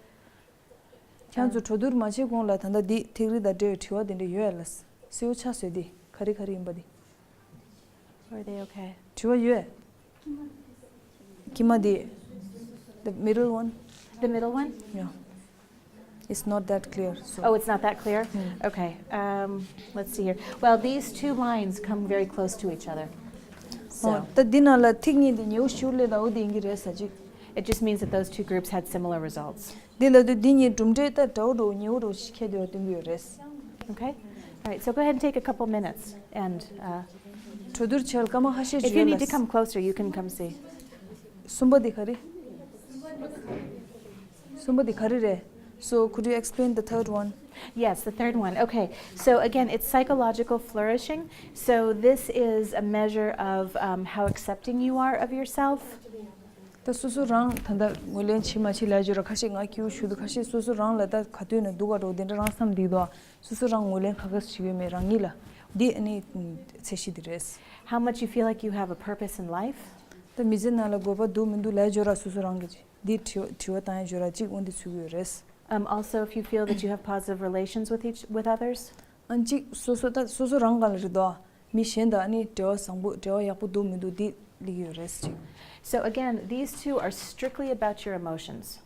ཁྱེད་ཚོ་གྲོས་བསྡུར་མ་བྱས་གོང་ལ་ད་ལྟ་འདི་ཐིག་རིས་དང་འབྲེལ་བའི་དྲི་བ་དེ་འདྲ་ཡོད་ལ། གསལ་པོ་ཆགས་སོང་། འདི་ག་རེ་ག་རེ་ཡིན་པ་འདི། Were they okay? དྲི་བ་ཡོད། དཀྱིལ་མ་འདི། The middle one. The middle one? Yeah. It's not that clear. So. Oh, it's not that clear? Okay. Um, let's see here. Well, these two lines come very close to each other. So, ད་འདི་ནང་ལ་ཐིག་གཉིས་འདི་ཉེ་བོ་ཞིག་སླེབས་དང་འོ་འདི་ཡིན་གྱི་རེད་ཟེར་ཅིག it just means that those two groups had similar results. འདི་ལ་དུ་འདི་གཉིས་གྲུབ་འབྲས་ད་འདྲ་བོ་འདྲ་བོ་ཉེ་བོ་འདྲ་བོ་ཞིག་ཁྱེར་འདུག་སྟོན་གྱི་ཡོད་རེད། Okay. All right. So go ahead and take a couple minutes and uh, གྲོས་བསྡུར་བྱས་ལ་སྐར་མ་ཁ་ཤས་if ཅིག་you ཡོད་need to ལ། come closer, you can come see. གསུམ་པ་འདི་ག་རེ། གསུམ་པ་འདི་ག་རེ་རེད། So could you explain the third one? Yes, the third one. Okay. So again, it's psychological flourishing. So this is a measure of um, how accepting you are of yourself. ད་སོ་སོ་རང་ད་ལྟ་ངོས་ལེན་བྱེད་མ་བྱེད་ལ་ཅོ་ར་ཁ་ཤས་ང་སྐྱིད་པོ་ཞུ་འདུག་ཁ་ཤས་སོ་སོ་རང་ལ་ད་ག་དུས་ན་སྡུག་ག་འགྲོ་དེ་འདྲ་རང་བསམ་འདུག་དོ། སོ་སོ་རང་ངོས་ལེན་ག་ག་བྱེད་ཀྱི་ཡོད་མེད་རང་ཉིད་ལ་འདི་ཨ་ནི་ཚད་གཞི་འདི་རེད། How much you feel like you have a purpose in life. ད་མི་ཚེ་ནང་ལ་དགོས་པ་འདུག་མི་འདུག་ལ་ཅོ་ར་སོ་སོ་རང་གི་འདི་དྲི་དྲི་བ་བཏང་ཡ་ཅོ་ར་གཅིག་འོ་འདི་ཚུད་ཀྱི་ཡོད་རེད། Um, also, if you feel that you have positive relations with each with others. ཨ་གཅིག་སོ་སོ་ད་སོ་སོ་རང་ག་ལ་རེད་དོ། མི་གཞན་དང་ཨ་ནི་འབྲེལ་བ་བཟང་པོ་འབྲེལ་བ་ཡག་པོ་འདུག་མི་འདུག་འདི་ལི་ཡོད་རེད་ཅིག So again, these two are strictly about your emotions.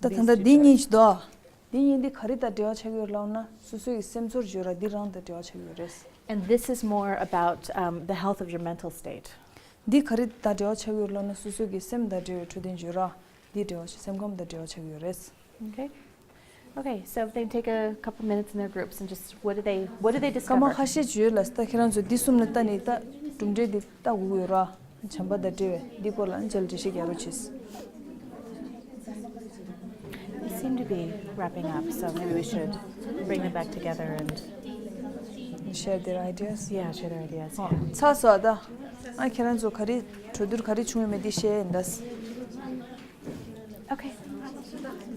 ད་ད་ད་འདི་གཉིས་ཅི་དོ། འདི་གཉིས་འདི་ག་རེ་དང་འབྲེལ་བ་ཆགས་ཡོད་ལབ་ན་སོ་སོ་ཡི་སེམས་ཚོར་བརྗོད་ར་འདི་རང་དང་འབྲེལ་བ་ཆགས་ཡོད་རེད། And this is more about um, the health of your mental state. འདི་ག་རེ་དང་འབྲེལ་བ་ཆགས་ཡོད་ལབ་ན་སོ་སོ་གི་སེམས་དང་འབྲེལ་བའི་འཕྲོད་བསྟེན་བརྗོད་ར་འདི་འབྲེལ་བ་ཆགས་སེམས་ཁམས་དང་འབྲེལ་བ་ཆགས་ཡོད་རེད། Okay. Okay, so if they take a couple minutes in their groups and just what do they what do they སྐར་མ་discover? ཁ་ཤས་བརྗོད་ལ་ད་ཁྱེད་རང་ཚོ་འདི་གསུམ་ལ་ལྟ་ནས་ད་གྲུབ་འབྲས་འདི་ལྟ་དགོས་ཀྱི་ཡོད་ར། བྱམས་པ་དང་འབྲེལ་བའི་འདི་སྐོར་ལ་མཇལ་འགྲེལ་བཤད་རྒྱག་རོགས་བྱེད། They seem to be wrapping up, so maybe we should bring them back together and Share their ideas. yeah, share their ideas. ཚར་སོང་ད། ཨ་ཁྱེད་རང་ཚོ་ག་རེ་གྲོས་བསྡུར་ག་རེ་བྱུང་ཡོད་མེད་འདི་བཤད་ཡིན་ད། Okay.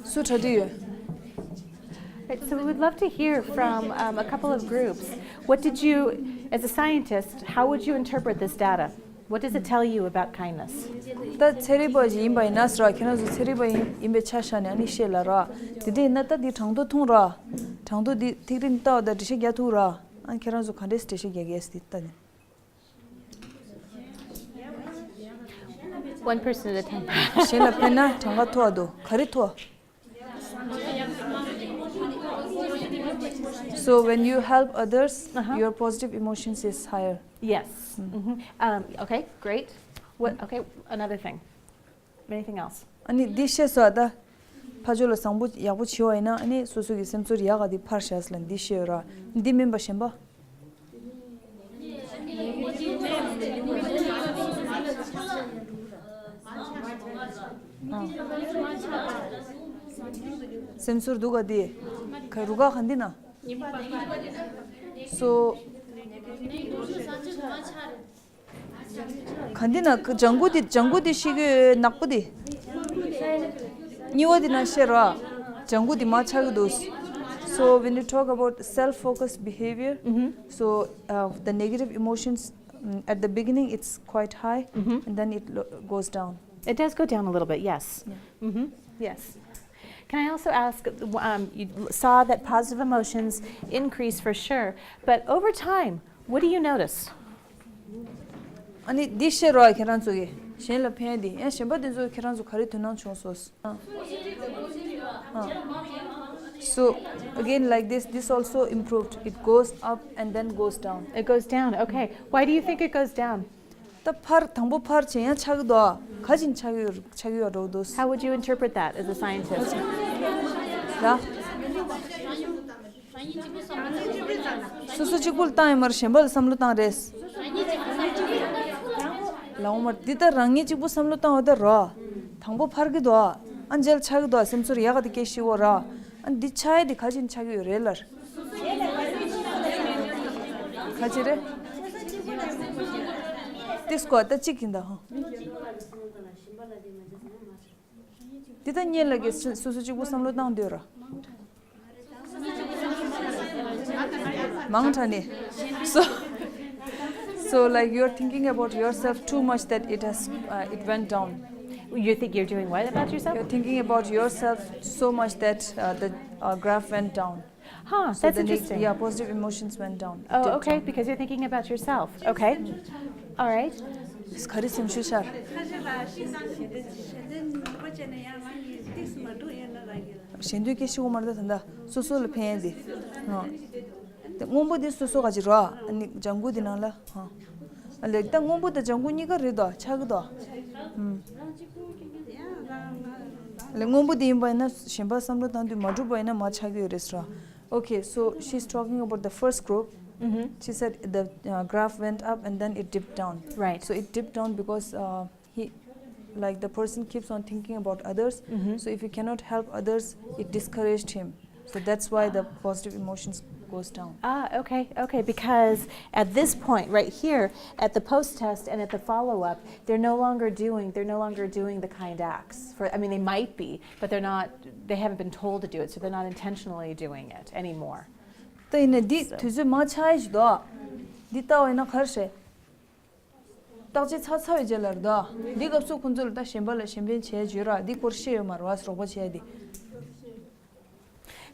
སུ་གྲ་སྒྲིག་ཡོད། Right, so we would love to hear from um, a couple of groups. What did you, as a scientist, how would you interpret this data? What does it tell you about kindness? ད་ཚན་རིག་པ་ཞིག་ཡིན་པ་ཡིན་ན་ཟེར་བ་ཁྱེད་རང་ཚོ་ཚན་རིག་པ་ཡིན་ཡིན་པའི་ཆ་བཞག་ནས་ཨ་ནི་བཤད་ལ་ར། དེ་འདྲ་ཡིན་ན་ད་འདི་གྲངས་ཐོ་མཐོང་ར། གྲངས་ཐོ་འདི་ཐིག་རིས་ལྟ་བ་དང་འགྲེལ་བཤད་རྒྱག་ཐུབ་ར། ཨ་ཁྱེད་རང་ཚོ་ག་འདྲས་འགྲེལ་བཤད་རྒྱག་གི་ཡོད་ཟེར་འདི་ལྟ་ནས། One person at a time. གཞན་ལ་ཕན་ན་གྲངས་ཀ་མཐོ་བ་འདུག་ག་རེ་མཐོ། So when you help others, Uh-huh. your positive emotions is higher. Yes. Mhm. Um, okay, great. What? Okay, another thing. Anything else? ཨ་ནི་འདི་བཤད་སོ་ད། ཕ་ཆོས་ལ་བཟང་པོ་ཡག་པོ་བྱེད་པ་ཡིན་ན་ཨ་ནི་སོ་སོ་གི་སེམས་ཚོར་ཡག་ག་དེ་ཕར་བཞག་ལ་འདི་བཤད་ཡོད་ར། འདི་མིན་པ་གཞན་པ། སེམས་ཚོར་སྡུག་ག་དེ། ག་རུ་ག་ག་འདི་ན། So ག་འདི་ན་ལྗང་གུ་དེ་ལྗང་གུ་དེ་ཤི་གི་ནག་པོ་དེ། གཉིས་པ་དེ་ན་ཤེར་བ། ལྗང་གུ་དེ་མ་ཆགས་ཀྱི་འདུག So when you talk about self-focused behavior, so uh, the negative emotions mm, at the beginning it's quite high, and then it lo- goes down. It does go down a little bit, yes. Mm-hmm. Yes. Can I also ask? Um, you saw that positive emotions increase for sure, but over time, what do you notice? ཨ་ནི་འདི་ཤེར་བ་ཁྱེད་རང་ཚོ་གི་གཞན་ལ་ཕན་དེ་ཡང་གཞན་པ་དེ་ཚོ་ཁྱེད་རང་ཚོ་ག་རེ་དོ་སྣང་བྱུང་སོང་། So again, like this, this also improved. It goes up and then goes down. It goes down. Okay. Why do you think it goes down? ད་ཕར་དང་པོ་ཕར་བྱས་ཡང་ཆགས་ཀྱི་འདུག་ག་ཅིན་ཆགས་ཀྱི་ཡོད་ཆགས་ཀྱི་ཡོད་འགྲོ་འདུག How would you interpret that as a scientist? ལ། སོ་སོ་གཅིག་པུ་ལ་བཏང་ཡོད་མ་རེད་གཞན་པ་ལ་བསམ་བློ་བཏང་རེད། ལའོ་མར་འདི་ལྟར་རང་ཉིད་གཅིག་པུ་བསམ་བློ་བཏང་བ་ད་རོ། དང་པོ་ཕར་གི་འདུག་ཨ་མཇལ་ཆགས་གི་འདུག་སེམས་ཚོར་ཡག་ག་དེ་སྐྱེ་ཤི་བོ་ར། ཨ་འདི་ཆགས་ཡ་དེ་ག་ཅིན་ཆགས་ཀྱི་ཡོད་རེད་ལར། ག་ཅི་རེད། ཏིས་ཀོ་ད་གཅིག་ཡིན་ད་ཧང་། འདི་ད་སྙན་ལ་གི་སོ་སོ་གཅིག་པུ་བསམ་བློ་བཏང་འདོད་ར། མང་དྲགས་ནི། So, so like you're thinking about yourself too much that it has uh, it went down. You think you're doing what about yourself? You're thinking about yourself so much that uh, the uh, graph went down. Huh, So that's the neg- interesting. Yeah, positive emotions went down. Oh, Dipped okay, down. Because you're thinking about yourself. Okay. All right. ག་རེ་སེམས་ཤུགས་ཤར། གཞན་དོན་སྐད་ཤེས་དགོས་མ་རེད། ད་ད་སོ་སོ་ལ་ཕན་ཡ་དེ། ཨ། དེ་སྔོན་པོ་དེ་སོ་སོ་ག་ཅིག་རོ། ཨ་ནི་ལྗང་གུ་དེ་ནང་ལ། ཨ། ཨ་ལེ་ད་སྔོན་པོ་དང་ལྗང་གུ་གཉིས་ཀ་རེད་དོ། ཆགས་ཀྱི་དོ། ཨུམ། ཨ་ལེ་སྔོན་པོ་དེ་ཡིན་པ་ཡིན་ན་གཞན་པ་བསམ་བློ་བཏང་དུས་མ་གྲུབ་པ་ཡིན་ན་མར་ཆགས་ཀྱི་ཡོད་རེད་རོ། Okay, so she's talking about the first group. Mm-hmm. She said the uh, graph went up and then it dipped down. Right. So it dipped down because uh, he, like the person keeps on thinking about others. Mm-hmm. So if you cannot help others, it discouraged him. So that's why the positive emotions goes down. Ah, okay, okay. Because at this point, right here, at the post test and at the follow up, they're no longer doing they're no longer doing the kind acts. For I mean, they might be, but they're not. They haven't been told to do it, so they're not intentionally doing it anymore. ད་ཡིན་ན་འདི་དུས་ཚོད་མ་ཆགས་ཡ་ཞིག་འདུག་འདི་ལྟ་བ་ཡིན་ན་ག་རེ་རེད། བརྟག་དཔྱད་ཚར་ཚར་བའི་རྗེས་ལ་རེད་དོ། འདི་སྐབས་སུ་ཁོང་ཚོ་ལ་ད་གཞན་པ་ལ་གཞན་ཕན་བྱས་བརྗོད་ར་འདི་སྐོར་བཤད་ཡོད་མ་རེད་བ། རོགས་པ་བྱས་ཏེ།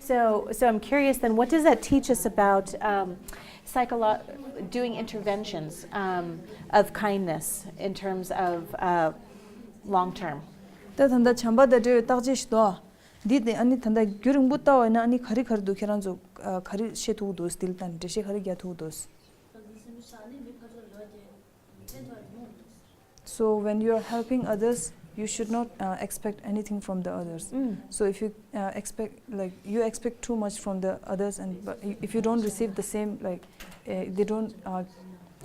So, so I'm curious then, what does that teach us about um, psycholo- doing interventions um, of kindness in terms of uh, long term? ད་ད་ལྟ་བྱམས་པ་དང་འབྲེལ་བའི་བརྟག་དཔྱད་ཞིག་འདུག་འདི་དེ་ཨ་ནི་ད་ལྟ་རྒྱུན་རིང་པོ་ལྟ་བ་ཡིན་ན་ཨ་ནི་ག་རེ་ག་རེ་འདུག་ཁྱེད་རང་ཚོ་ག་རེ་བཤད་ཐུབ་ཀྱི་འདུག་འདི་ལ་ད་འགྲེལ་བཤད་ག་རེ་རྒྱག་ཐུབ་ཀྱི་འདུག So when you are helping others, you should not uh, expect anything from the others. Mm. So if you uh, expect, like, you expect too much from the others, and but if you don't receive the same, like, uh, they don't uh,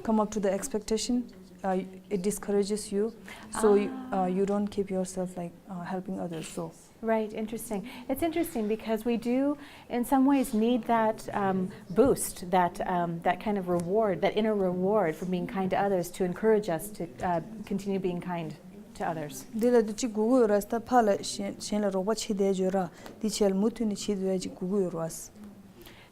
come up to the expectation, uh, it discourages you. So you, uh, you don't keep yourself, like, uh, helping others. So Right, interesting. It's interesting because we do, in some ways, need that um, boost, that, um, that kind of reward, that inner reward for being kind to others to encourage us to uh, continue being kind to others. འདི་ལ་དུ་གཅིག་དགོས་ཀྱི་ཡོད་ར། ད་ཕ་ལ་གཞན་གཞན་ལ་རོགས་པ་བྱེད་བསྡད་ཡོད་ར། འདི་བྱས་ལ་མུ་མཐུད་ནས་བྱེད་བསྡད་ཡ་གཅིག་དགོས་ཀྱི་ཡོད་ར།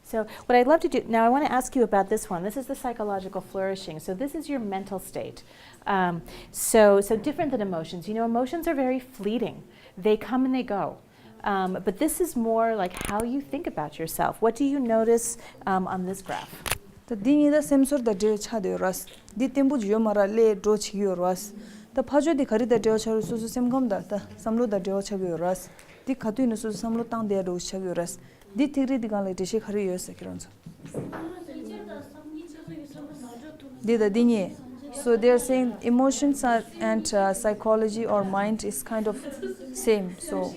So, what I'd love to do now, I want to ask you about this one. This is the psychological flourishing. So, this is your mental state. Um, so, so different than emotions. You know, emotions are very fleeting, they come and they go. Um, but this is more like how you think about yourself. What do you notice um, on this graph? ད་འདི་གཉིས་ད་སེམས་ཚོར་དང་འབྲེལ་བ་ཆགས་བསྡད་ཡོད་ར། འདི་བརྟན་པོ་ཅིག་ཡོད་མ་ར་སླེབས་འགྲོ་བྱེད་ཀྱི་ཡོད་ར། ད་ཕ་ཆོས་འདི་ག་རེ་དང་འབྲེལ་བ་ཆགས་རེད། སོ་སོའི་སེམས་ཁམས་དང་ད་བསམ་བློ་དང་འབྲེལ་བ་ཆགས་ཀྱི་ཡོད་ར། འདི་ག་དུས་ནས་སོ་སོའི་བསམ་བློ་བཏང་བསྡད་འགྲོ་ཆགས་ཀྱི་ཡོད་ར། འདི་ཐིག་རིས་འདི་སྒང་ལ་འགྲེལ་བཤད་ག་རེ་ཡོད་ཟེར་ཁྱེད་རང་ཚོ། འདི་དང་འདི་གཉིས། So they are saying emotions are, and uh, psychology or mind is kind of same. So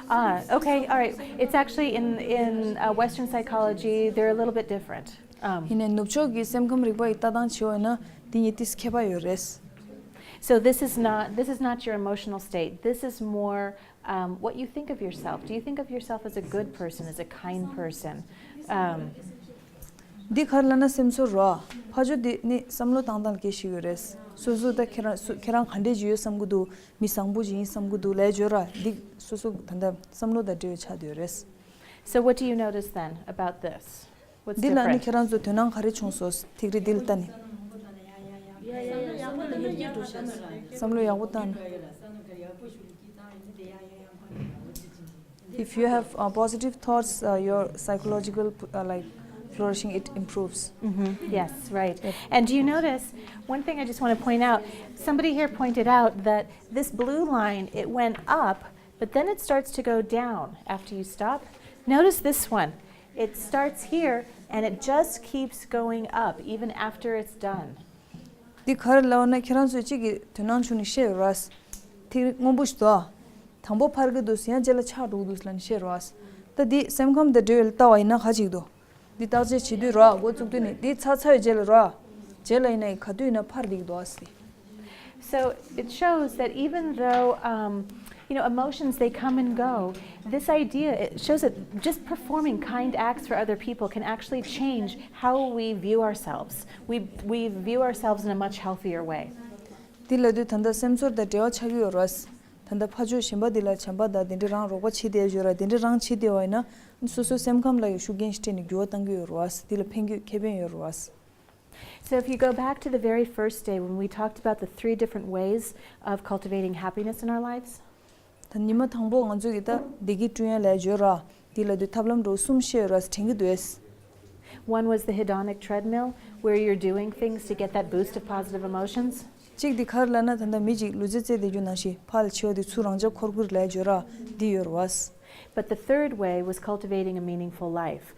Ah, okay, all right. It's actually in in uh, Western psychology, they're a little bit different. Um, ཡིན་ནའི་ནུབ་ཕྱོགས་ཀྱི་སེམས་ཁམས་རིག་པ་ཡི་ལྟ་སྟངས་བྱེད་པ་ཡིན་ན་འདི་གཉིས་ཏིས་ཁྱད་པར་ཡོད་རེད། So this is not this is not your emotional state. This is more um, what you think of yourself. Do you think of yourself as a good person, as a kind person? Um, འདི་ག་རེ་ལབ་ན་སེམས་ཚོར་རོ། ཕ་ཆོས་འདི་ནི་བསམ་བློ་བཏང་སྟངས་ལ་སྐད་ཤིག་ཡོད་རེད། སོ་སོ་ད་ཁྱེད་རང་སུ་ཁྱེད་རང་ག་འདྲས་ཅིག་ཡོད་བསམ་གི་འདུག་མི་བཟང་པོ་ཅིག་ཡིན་བསམ་གི་འདུག་ལབ་ཡོད་ར། འདི་སོ་སོ་ད་ལྟ་བསམ་བློ་དང་འབྲེལ་བའི་ཆ་དེ་ཡོད་རེད། So what do you notice then about this? What's འདི་ལ་ནི་different? ཁྱེད་རང་ཚོ་དོ་སྣང་ག་རེ་བྱུང་སོང་ཐིག་རིས་འདི་ལ་ལྟ་ནི། བསམ་བློ་ཡག་པོ་བཏང་ནི། If you have uh, positive thoughts, uh, your psychological uh, like flourishing, it improves. Mm-hmm. Yes, right. And do you notice one thing I just want to point out? Somebody here pointed out that this blue line, it went up, but then it starts to go down after you stop. Notice this one. It starts here and it just keeps going up even after it's done. འདི་ག་རེ་ལབ་ན་ཁྱེད་རང་ཚོས་གཅིག་གི་དོ་སྣང་བྱུང་ནས་བཤད་ཡོད་ར། ཐིག་རིས་སྔོན་པོ་ཞིག་འདུག་དང་པོ་འཕར་གི་འདུག་ཡང་རྗེས་ལ་ཆག་འགྲོ་གི་འདུག་ལབ་ནས་བཤད་ར། ད་འདི་སེམས་ཁམས་དང་འབྲེལ་བའི་ལྟ་བ་ཡིན་ན་ག་ཅིག་འདུག་འདི་བརྟག་དཔྱད་བྱེད་དུས་ར་འགོ་བཙུགས་དུས་ནས་འདི་ཚར་ཚར་བའི་རྗེས་ལ་ར། རྗེས་ལ་ཡིན་ན་ག་དུས་ཡིན་ན་འཕར་བསྡད་ཀྱི་འདུག་ཟེར། So it shows that even though um, you know, emotions, they come and go. This idea, it shows that just performing kind acts for other people can actually change how we view ourselves. We, we view ourselves in a much healthier way. འདི་ལ་དུས་ད་ལྟ་སེམས་ཚོར་དང་འབྲེལ་བ་ཆགས་ཀྱི་ཡོད་རེད། ད་ལྟ་ཕ་ཆོས་གཞན་པ་འདི་ལ་བྱམས་པ་དང་དེ་འདྲའི་རང་རོགས་པ་བྱེད་བསྡད་ཡོད་རེད། དེ་འདྲའི་རང་བྱེད་བསྡད་པ་ཡིན་ན་སོ་སོའི་སེམས་ཁམས་ལ་ཡང་ཤུགས་རྐྱེན་ཞིག་སྤྲད་ནས་འགྱུར་བ་གཏང་གི་ཡོད་རེད། འདི་ལ་ཕན་གྱི་ཁེ་ཕན་ཡོད་རེད། So if you go back to the very first day when we talked about the three different ways of cultivating happiness in our lives, ད་ཉི་མ་དང་པོ་ང་ཚོ་གི་ད་བདེ་སྐྱིད་བསྐྲུན་ཡ་ལས་བརྗོད་ར། འདི་ལ་དུས་ཐབས་ལམ་འགྲོ་གསུམ་བཤད་ཡོད་ར་དྲན་གྱི་འདུག One was the hedonic treadmill, where you're doing things to get that boost of positive emotions. གཅིག་འདི་ག་རེ་ལབ་ན་ད་ལྟ་མི་གཅིག་ལུས་རྩལ་རྩེད་བསྡད་རྒྱུ་ནང་བཞིན་ཕར་ལ་འཆི་བ་དེ་ཚུར་རང་འཇགས་འཁོར་དགོས་ལས་བརྗོད་ར་འདི་ཡོད་ར་བ། But the third way was cultivating a meaningful life.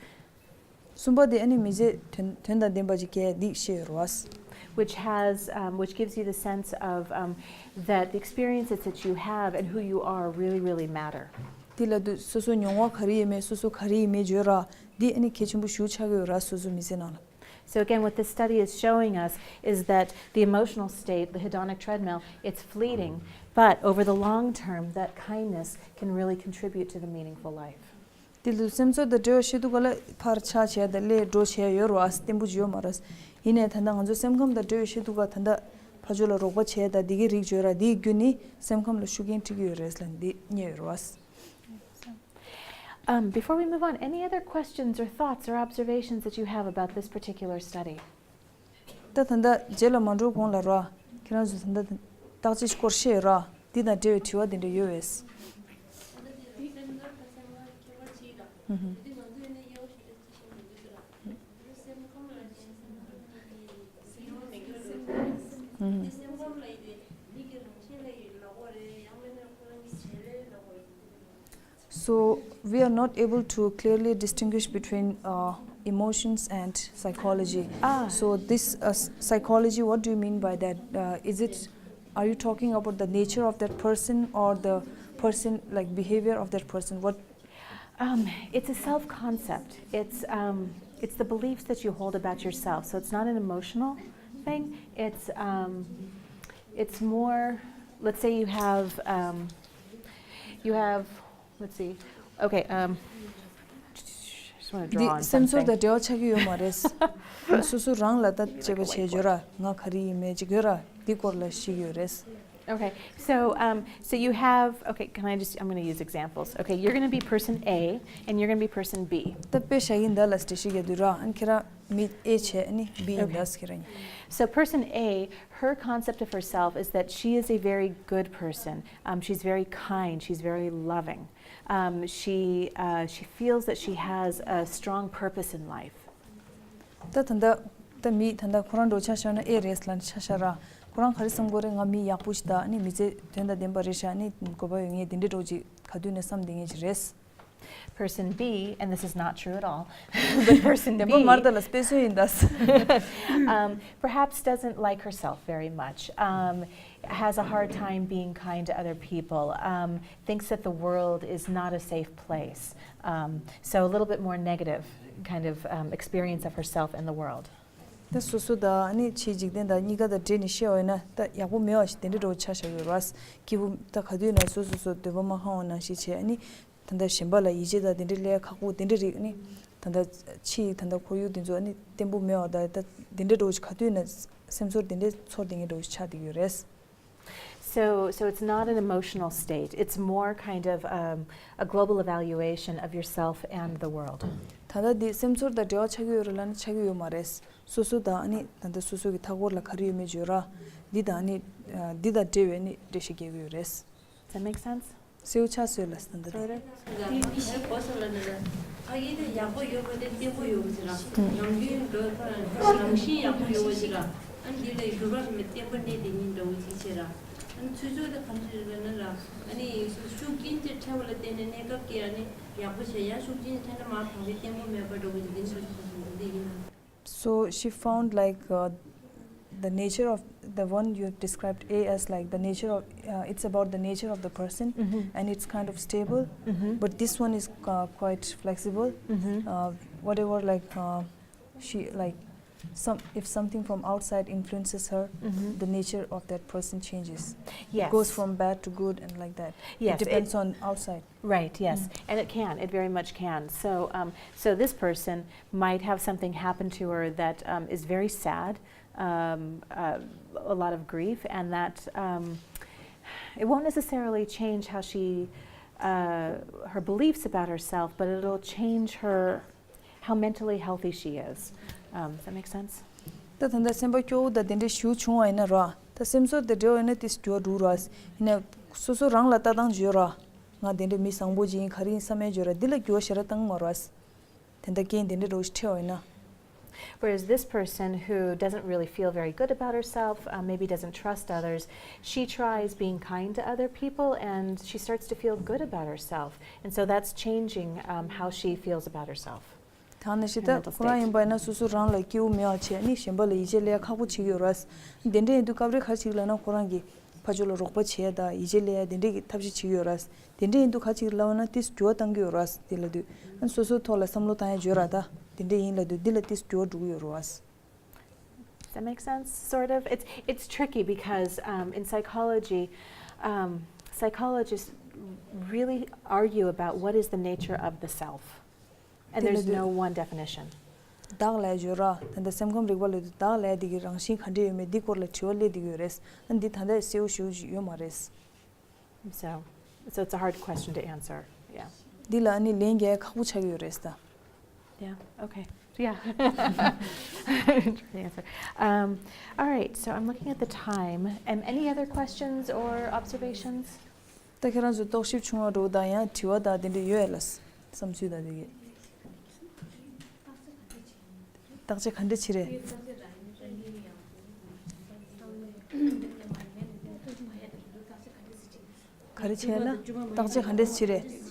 གསུམ་པ་དེ་ཨ་ནི་མི་ཚེ་དོན་དོན་དང་ལྡན་པ་ཅིག་སྐྱེལ་འདི་བཤད་ཡོད་རེད་བ། Which has, um, which gives you the sense of, um, that the experiences that you have and who you are really, really matter. འདི་ལ་དུ་སོ་སོ་མྱོང་བ་ག་རེ་ཡིན་མེད་སོ་སོ་ག་རེ་ཡིན་མེད་བརྗོད་ར། འདི་ཨ་ནི་གལ་ཆེན་པོ་ཞེ་པོ་ཆགས་ཀྱི་ཡོད་ར། སོ་སོ་མི་ཚེ་ནང་ལ། So again, what this study is showing us is that the emotional state, the hedonic treadmill, it's fleeting, but over the long term, that kindness can really contribute to the meaningful life. དེ་ལུ་སེམས་ཚོར་དང་འབྲེལ་བ་ཤེས་དུས་ག་ལ་ཕར་ཆགས་བྱས་དང་སླེབས་འགྲོ་བྱས་ཡོད་རེད་བ། བརྟན་པོ་ཅིག་ཡོད་མ་རེད། ཡིན་ནའི་ད་ལྟ་ང་ཚོ་སེམས་ཁམས་དང་འབྲེལ་བ་ཤེས་དུས་ག་ད་ལྟ་ཕར་ཕྱོགས་ལ་རོགས་པ་བྱས་དང་འདི་གའི་རིགས་བརྗོད་ར། འདིའི་བརྒྱུད་ནི་སེམས་ཁམས་ལ་ཤུགས་རྐྱེན་ཁྲིད་ཀྱི་ཡོད་རེད་ལ་འདི་རྙེད་ཡོད་རེད་བ། Um, before we move on, any other questions or thoughts or observations that you have about this particular study? ད་ད་ལྟ་རྗེས་ལ་མ་འགྲོ་གོང་ལ་ར། ཁྱེད་རང་ཚོ་ད་ལྟ་བརྟག་དཔྱད་སྐོར་བཤད་ར། འདི་དང་འབྲེལ་བའི་དྲི་བ་དེ་འདྲ་ཡོད་པས། So we are not able to clearly distinguish between uh, emotions and psychology. Ah. So this uh, psychology, what do you mean by that? Uh, is it, are you talking about the nature of that person or the person, like, behavior of that person? What? Um, it's a self-concept. It's, um, it's the beliefs that you hold about yourself. So it's not an emotional thing. It's, um, it's more, let's say you have, um, you have, let's see. Okay, um, I just want to draw on something. འདི་སེམས་ཚོར་དང་འབྲེལ་བ་ཆགས་ཀྱི་ཡོད་མ་རེད། སོ་སོ་རང་ལ་ད་དཔྱད་པ་བྱས་བརྗོད་ར། ང་ག་རེ་ཡིན་མེད་ཅིག་ཡོད་ར། འདི་སྐོར་ལ་ཤེས་ཀྱི་ཡོད་རེད། Okay, so, um, so you have, okay, can I just, I'm going to use examples. Okay, you're going to be person A and you're going to be person B. ད་དཔེ་བཞག་གིན་ད་ལ་འགྲེལ་བཤད་རྒྱག་དུས་ར། ཨ་ནི་ཁྱེད་རང་མི་ཨེ་བྱས། ཨ་ནི་བི་ཡིན་ད་ཁྱེད་རང་ཡིན། So person A, her concept of herself is that she is a very good person. Um, she's very kind. She's very loving. Um, she, uh, she feels that she has a strong purpose in life. ད་ད་ད་ད་མི་ད་ད་ཁོ་རང་འགྲོ་ཆ་བཞག་ན་ཨེ་རེད་ལ་ཆ་བཞག་ར། ཁོ་རང་ག་རེ་བསམ་གོ་རེད། ང་མི་ཡག་པོ་ཞིག་ད། ཨ་ནི་མི་ཚེ་དོན་དང་ལྡན་པ་རེད་ཤག་ཨ་ནི་དགོས་པ་ཡོད་ངེས་དེ་འདྲའི་འགྲོ་ཅིག་ག་དུས་ནས་བསམ་བསྡད་ངེས་ཅིག་རེད། Person B, and this is not true at all, but person B, དེ་པོ་མར་ད་ལ་དཔེ་མཚོན་ཡིན་ད། Um, perhaps doesn't like herself very much, um, has a hard time being kind to other people, um, thinks that the world is not a safe place. Um, so a little bit more negative kind of, um, experience of herself and the world. ད་སོ་སོ་དང་ཨ་ནི་ཕྱིའི་འཇིག་རྟེན་དང་གཉིས་ཀ་དང་འབྲེལ་ནས་བཤད་པ་ཡིན་ན་ད་ཡག་པོ་མེད་པ་ཞིག་དེ་འདྲའི་འགྲོ་ཆ་བཞག་ཡོད་རེད། སྐྱིད་པོ་ད་ག་དུས་ན་སོ་སོ་སོ་འདོད་པ་མ་ཁེངས་པ་ནང་བཞིན་བྱས། ཨ་ནི་ད་ལྟ་གཞན་པ་ལ་ཡིད་ཆེས་དང་དེ་འདྲའི་སླེབས་ཁག་པོ་དེ་འདྲ་རིགས། ཨ་ནི་ད་ལྟ་ཕྱིའི་ད་ལྟ་ཁོར་ཡུག་དེ་ཚོ་ཨ་ནི་བརྟན་པོ་མེད་པ་དང་ད་དེ་འདྲའི་འགྲོ་ག་དུས་ན་སེམས་ཚོར་དེ་འདྲའི་ཚོར་དེ་འདྲའི་འགྲོ་ཆགས་བསྡད་ཡོད་རེད། So, so it's not an emotional state. It's more kind of, um, a global evaluation of yourself and the world. ད་ལྟ་འདི་སེམས་ཚོར་དང་འབྲེལ་བ་ཆགས་ཀྱི་ཡོད་རེད་ལབ་ན་ཆགས་ཀྱི་ཡོད་མ་རེད། སོ་སོ་དང་ཨ་ནི་ད་ལྟ་སོ་སོ་གི་མཐའ་འཁོར་ལ་ག་རེ་ཡོད་མེད་བརྗོད་ར། འདི་དང་ཨ་ནི་འདི་དང་འབྲེལ་བའི་ཨ་ནི་འགྲེལ་བཤད་རྒྱག་གི་ཡོད་རེད། Does that make sense? སེའུ་ཆ་སོས་ལ་སྟན་ད་དེ། ཡིན་ཞིག་གོ་སོང་ལ་ནི་ལ། ཕ་གི་དེ་ཡག་པོ་ཡོད་པ་དེ་བརྟན་པོ་ཡོད་པ་ཅིག་ར། ནམ་རྒྱུན་འགྲོ་ཁ་རང་བཞིན་ཡག་པོ་ཡོད་པ་ཅིག་ར། ཨ་འདི་ལས་འགྱུར་བ་མེད་བརྟན་པོ་གནས་དེ་ཉིད་འདྲ་བོ་ཅིག་བྱེད་ར། ཨ་ཚུལ་ཚུལ་དེ་གང་ཅི་རེད་ལ་ནི་ར། ཨ་ནི་ཤུགས་རྐྱེན་དེ་འཕྲད་པ་ལ་བརྟེན་ནས་གནས་སྐབས་ཀྱི་ཨ་ནི་ཡག་པོ་བྱས། ཡང་ཤུགས་རྐྱེན་འཕྲད་ན་མ་གང་བའི་བརྟན་པོ་མེད་པ་འདྲ་བོ་ཅིག་འདི་ཚོ་ཅིག་གོ་སོང་འདི་ཡིན། So she found like uh, the nature of the one you described A as like the nature of uh, it's about the nature of the person and it's kind of stable. But this one is uh, quite flexible. Uh, whatever like uh, she like some if something from outside influences her, the nature of that person changes. Yes. It goes from bad to good and like that. Yes, it depends on outside. Right, yes. And it can, it very much can. So, um, so this person might have something happen to her that um, is very sad, um, uh, a lot of grief, and that um, it won't necessarily change how she, uh, her beliefs about herself, but it'll change her, how mentally healthy she is. Um, does that make sense? ད་ད་ལྟ་སེམས་པ་སྐྱོ་བོ་དང་དེ་འདྲའི་ཞུ་བྱུང་བ་ཡིན་ན་ར། ད་སེམས་ཚོར་དེ་འདྲ་ཡོད་ན་དེ་འགྱུར་བ་འགྲོ་ར། ཡིན་ན་སོ་སོ་རང་ལ་ལྟ་སྟངས་བརྗོད་ར། ང་དེ་འདྲའི་མི་བཟང་པོ་ཅིག་ཡིན་ག་རེ་ཡིན་བསམ་ཡས་བརྗོད་ར། འདི་ལ་འགྱུར་བ་ཞེ་དྲག་བཏང་མ་ར། དེ་འདྲ་རྐྱེན་དེ་འདྲ་འགྲོ་ཞིག་འཕྲད་པ་ཡིན་ན། Whereas this person who doesn't really feel very good about herself, uh, maybe doesn't trust others, she tries being kind to other people and she starts to feel good about herself. And so that's changing, um, how she feels about herself. ད་ནི་ཞེ་ད་ཁོ་རང་ཡིན་པ་ཡིན་ན་སོ་སོ་རང་ལ་སྐྱིད་པོ་མེད་པ་བྱས་ནི་གཞན་པ་ལ་ཡིད་ཆེས་སླེབས་ཁག་པོ་བྱེད་ཀྱི་ཡོད་རེད། དེ་འདྲ་ཡིན་དུས་སྐབས་རེ་ག་རེ་བྱེད་ཀྱི་ལབ་ན་ཁོ་རང་གི་ཕར་ཕྱོགས་ལ་རོགས་པ་བྱས་དང་ཡིད་ཆེས་སླེབས་དེ་འདྲ་གི་ཐབས་ཤེས་བྱེད་ཀྱི་ཡོད་རེད། དེ་འདྲ་ཡིན་དུས་ག་རེ་བྱེད་ཀྱི་ལབ་ན་ཏིས་འགྱུར་བ་གཏང་གི་ཡོད་རེད། དེ་ལབ་དུས་སོ་སོའི་ཐོག་ལ་བསམ་བློ་བཏང་ཡ་བརྗོད་ར་ད་དེ་འདྲ་ཡིན་ལབ་དུས་འདི་ལ་ཏིས་འགྱུར་བ་འགྲོ་གི་ཡོད་རེད། Does that make sense? Sort of. It's it's tricky because um, in psychology, um, psychologists really argue about what is the nature of the self, and there's no one definition. བདག་ལབ་ཡ་ཡོད་ར། ད་ལྟ་སེམས་ཁམས་རིག་པ་ལབ་དུས་བདག་ལབ་ཡ་དེ་གི་རང་བཞིན་ག་འདྲ་ཡོད་མེད་འདི་སྐོར་ལ་དྲི་བ་སླེབས་བསྡད་ཀྱི་ཡོད་རེད། ཨ་འདི་ད་ལྟ་གསལ་པོ་ཞེ་པོ་ཅིག་ཡོད་མ་རེད། So, so it's a hard question to answer. Yeah. འདི་ལ་ཨ་ནི་ལན་རྒྱག་ཡ་ཁག་པོ་ཆགས་ཀྱི་ཡོད་རེད་ད། Yeah. Okay. Yeah. Trying to answer. Um, all right. So I'm looking at the time. Um, any other questions or observations? ད་ཁྱེད་རང་ཚོ་རྟོག་ཞིབ་བྱུང་བ་འགྲོ་དང་ཡང་དྲི་བ་དང་དེ་འདྲ་ཡོད་ལ། བསམ་ཚུལ་དང་དེ་གས། བརྟག་དཔྱད་ག་འདྲ་བྱེད་རེད། ག་རེ་བྱས་ལ། བརྟག་དཔྱད་ག་འདྲ་བྱེད་རེད།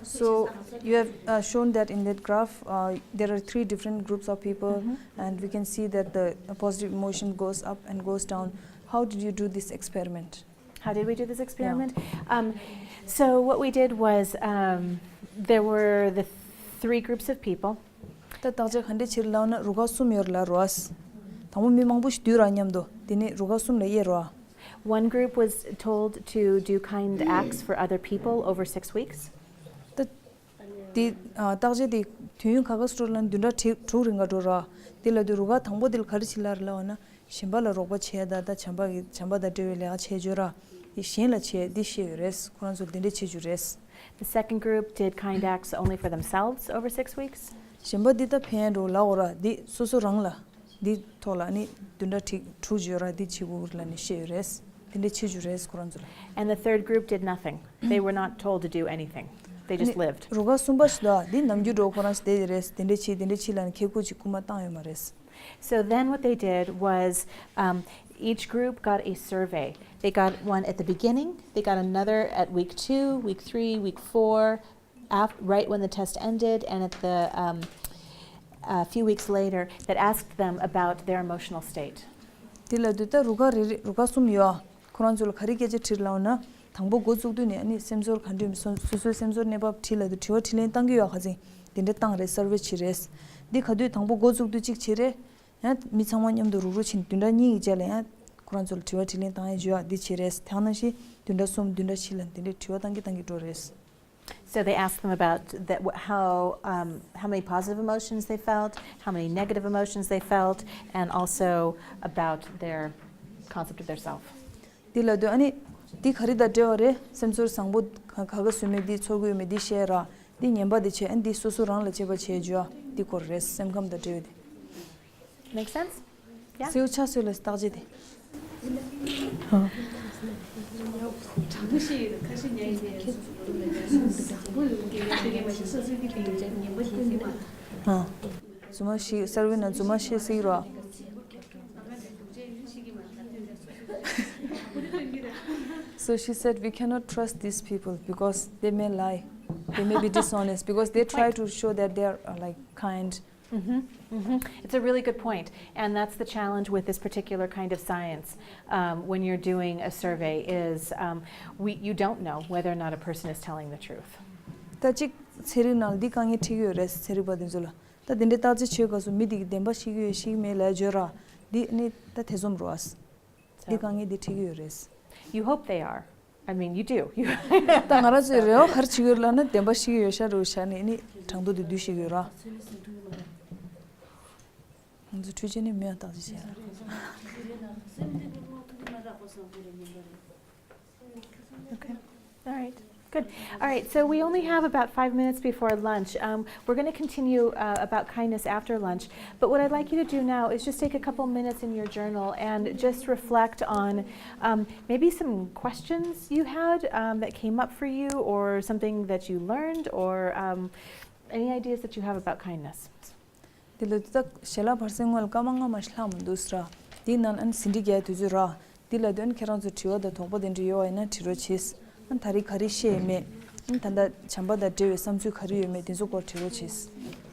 So you have uh, shown that in that graph, uh, there are three different groups of people, and we can see that the positive emotion goes up and goes down. How did you do this experiment? How did we do this experiment? Um, so what we did was um, there were the three groups of people. ད་བརྟག་དཔྱད་ག་འདྲ་བྱེད་ལབ་ན་རུ་ཁག་གསུམ་ཡོད་རེད་ལ་རོ། དང་པོ་མི་མང་པོ་ཞིག་འདུས་ར་མཉམ་དུ་དེ་ནས་རུ་ཁག་གསུམ་ལ་དབྱེ་རོ། One group was told to do kind acts for other people over six weeks. ད་དེ་བརྟག་དཔྱད་དེ་དུས་ཡུན་ག་ག་སུ་ལ་བདུན་ཕྲག་དྲུག་རིང་ག་འགྲོ་ར། དེ་ལ་དུས་རུ་ཁག་དང་པོ་དེ་ལ་ག་རེ་བྱེད་ལ་རེད་ལབ་ན། གཞན་པ་ལ་རོགས་པ་བྱས་དང་ད་བྱམས་པ་གི་བྱམས་པ་དང་འབྲེལ་བའི་ལས་ཀ་བྱས་བརྗོད་ར། དེ་གཞན་ལ་བྱས་འདི་བཤད་ཡོད་རེད། ཁོ་རང་ཚོ་འདི་འདྲས་བྱེད་རྒྱུ་རེད། The second group did kind acts only for themselves over six weeks. གཞན་པ་འདི་ད་ཕན་རོགས་ལ་འོ་ར་འདི་སོ་སོ་རང་ལ་འདི་ཐོག་ལ་ནི་བདུན་ཕྲག་ཁྲིག་དྲུག་བརྗོད་ར་འདི་བྱེད་དགོས་ལ་ནི་བཤད་ཡོད་རེད། འདི་འདྲས་བྱེད་རྒྱུ་རེད་ཁོ་རང་ཚོ་ལ། And the third group did nothing. They were not told to do anything. They just lived. རུ་ཁག་གསུམ་པ་ཞིག་ལ་འདི་ནམ་རྒྱུན་འགྲོ་ཁོ་རང་ཞིག་བསྡད་ཡོད་རེད། འདི་འདྲས་བྱེད་འདི་འདྲས་བྱེད་ལ་ནི་ཁེ་ཁུ་ཅིག་སྐུ་མ་བཏང་ཡོད་མ་རེད། So then what they did was um, each group got a survey. They got one at the beginning, they got another at week two, week three, week four, af- right when the test ended, and at the um, a few weeks later that asked them about their emotional state. དེ་ལ་དུས་ད་རུ་ཁག་རེ་རེ་རུ་ཁག་གསུམ་ཡོད། ཁོ་རང་ཚོ་ལ་ག་རེ་སྐད་ཆ་དྲིས་ལབ་ན། དང་པོ་འགོ་བཙུགས་དུས་ནས་ཨ་ནི་སེམས་ཚོར་ག་འདྲ་ཡོད་མེད་སོ་སོའི་སེམས་ཚོར་གནས་བབ་དྲིས་ལབ་དུས་དྲི་བ་དྲིས་ལན་བཏང་གི་ཡོད་ཁ་ཚིག་དེ་འདྲ་བཏང་རེད། སར་ཝེ་བྱེད་རེད། འདི་ག་དུས་དང་པོ་འགོ་བཙུགས་དུས་གཅིག་བྱེད་རེད། ཡང་མི་ཚང་མ་མཉམ་དུ་རུག་རུག་ཕྱིན་བདུན་ཕྲག་གཉིས་ཀྱི་རྗེས་ལ་ཡང་ཁོ་རང་ཚོ་ལ་དྲི་བ་དྲིས་ལན་བཏང་ཡ་བརྗོད་ཡ་འདི་བྱེད་རེད། དེ་ནང་བཞིན་བདུན་ཕྲག་གསུམ་བདུན་ཕྲག་བཞི་ལ་འདི་འདྲའི་དྲི་བ་བཏང་གི་བཏང་གི་འགྲོ་རེད། So they asked them about that, how, um, how many positive emotions they felt, how many negative emotions they felt, and also about their concept of their self. འདི་ལ་དུས་ཨ་ནི་འདི་ག་རེ་དང་འབྲེལ་བ་རེད། སེམས་ཚོར་བཟང་པོ་ག་ག་ག་བཟོས་མེད་འདི་ཚོར་གི་ཡོད་མེད་འདི་བཤད་ར། འདི་ངན་པ་འདི་བྱས་ཨ་ནི་འདི་སོ་སོ་རང་ལ་དཔྱད་པ་བྱས་བརྗོད་ཡ་འདི་སྐོར་རེད། སེམས་ཁམས་དང་འབྲེལ་བའི་འདི། Make sense? Yeah. སེའུ་ཆ་སོས་ལ་བརྟག་དཔྱད་དེ། རྫུན་མ་ཞིག་སར་ཝེ་ནང་རྫུན་མ་བཤད་སྲིད་རོགས། So she said we cannot trust these people because they may lie, they may be dishonest because they try to show that they are uh, like kind. Mm-hmm. It's a really good point, and that's the challenge with this particular kind of science. Um, when you're doing a survey, is um, we you don't know whether or not a person is telling the truth. ད་ཅིག་ཚན་རིག་ནང་འདི་དཀའ་ངལ་འཕྲད་ཀྱི་ཡོད་རེད། ཚན་རིག་པ་དེ་ཚོ་ལ་ད་དེ་འདྲའི་བརྟག་དཔྱད་བྱེད་སྐབས་སུ་མི་དེ་གིས་བདེན་པ་བཤད་ཀྱི་ཡོད་ཤེས་ཀྱི་མེད་ལབ་བརྗོད་ར། འདི་ནི་ད་ཐེ་ཚོམ་རོ་ཨ། འདི་དཀའ་ངལ་འདི་འཕྲད་ཀྱི་ཡོད་རེད། You hope they are. I mean, you do. You. ད་ང་རང་ཚོའི་རེ་བ་ག་རེ་བྱེད་ཀྱི་ཡོད་ལབ་ན་བདེན་པ་བཤད་ཀྱི་ཡོད་ཤ་རུ་ཤ་ནི་ནི་གྲངས་ཐོ་དེ་བསྡུས་བཤད་ཀྱི་ཡོད་ར། ང་ཚོ་འཕྲུལ་ཆས་ནི་མེད་པ་བརྟག་དཔྱད་བྱས་ར། Okay. All right. All right, so we only have about five minutes before lunch. Um, we're going to continue uh, about kindness after lunch. But what I'd like you to do now is just take a couple minutes in your journal and just reflect on um, maybe some questions you had um, that came up for you, or something that you learned, or um, any ideas that you have about kindness. འདི་ལ་ད་ཞལ་ལག་ཕར་ཚུར་སྔོན་ལ་སྐར་མ་ལྔ་མ་ཞིག་ལྷག་མི་འདུག་ཟེར། འདིའི་ནང་ལ་ཨ་ནི་ཟིན་བྲིས་རྒྱག་དུས་ཚོད་རག་འདི་ལ་དོན་ཁྱེད་རང་ཚོ་དྲི་བ་དང་དོགས་པ་དེ་འདྲ་ཡོད་པ་ཡིན་ན་དྲི་རོགས་བྱེད། ཨ་ནི་ད་རེས་ག་རེ་ཤེས་ཡོད་མེད། ཨ་ནི་ད་ལྟ་བྱམས་པ་དང་འབྲེལ་བའི་བསམ་ཚུལ་ག་རེ་ཡོད་མེད་དེ་ཚོ་སྐོར་དྲི་རོགས་བྱེད།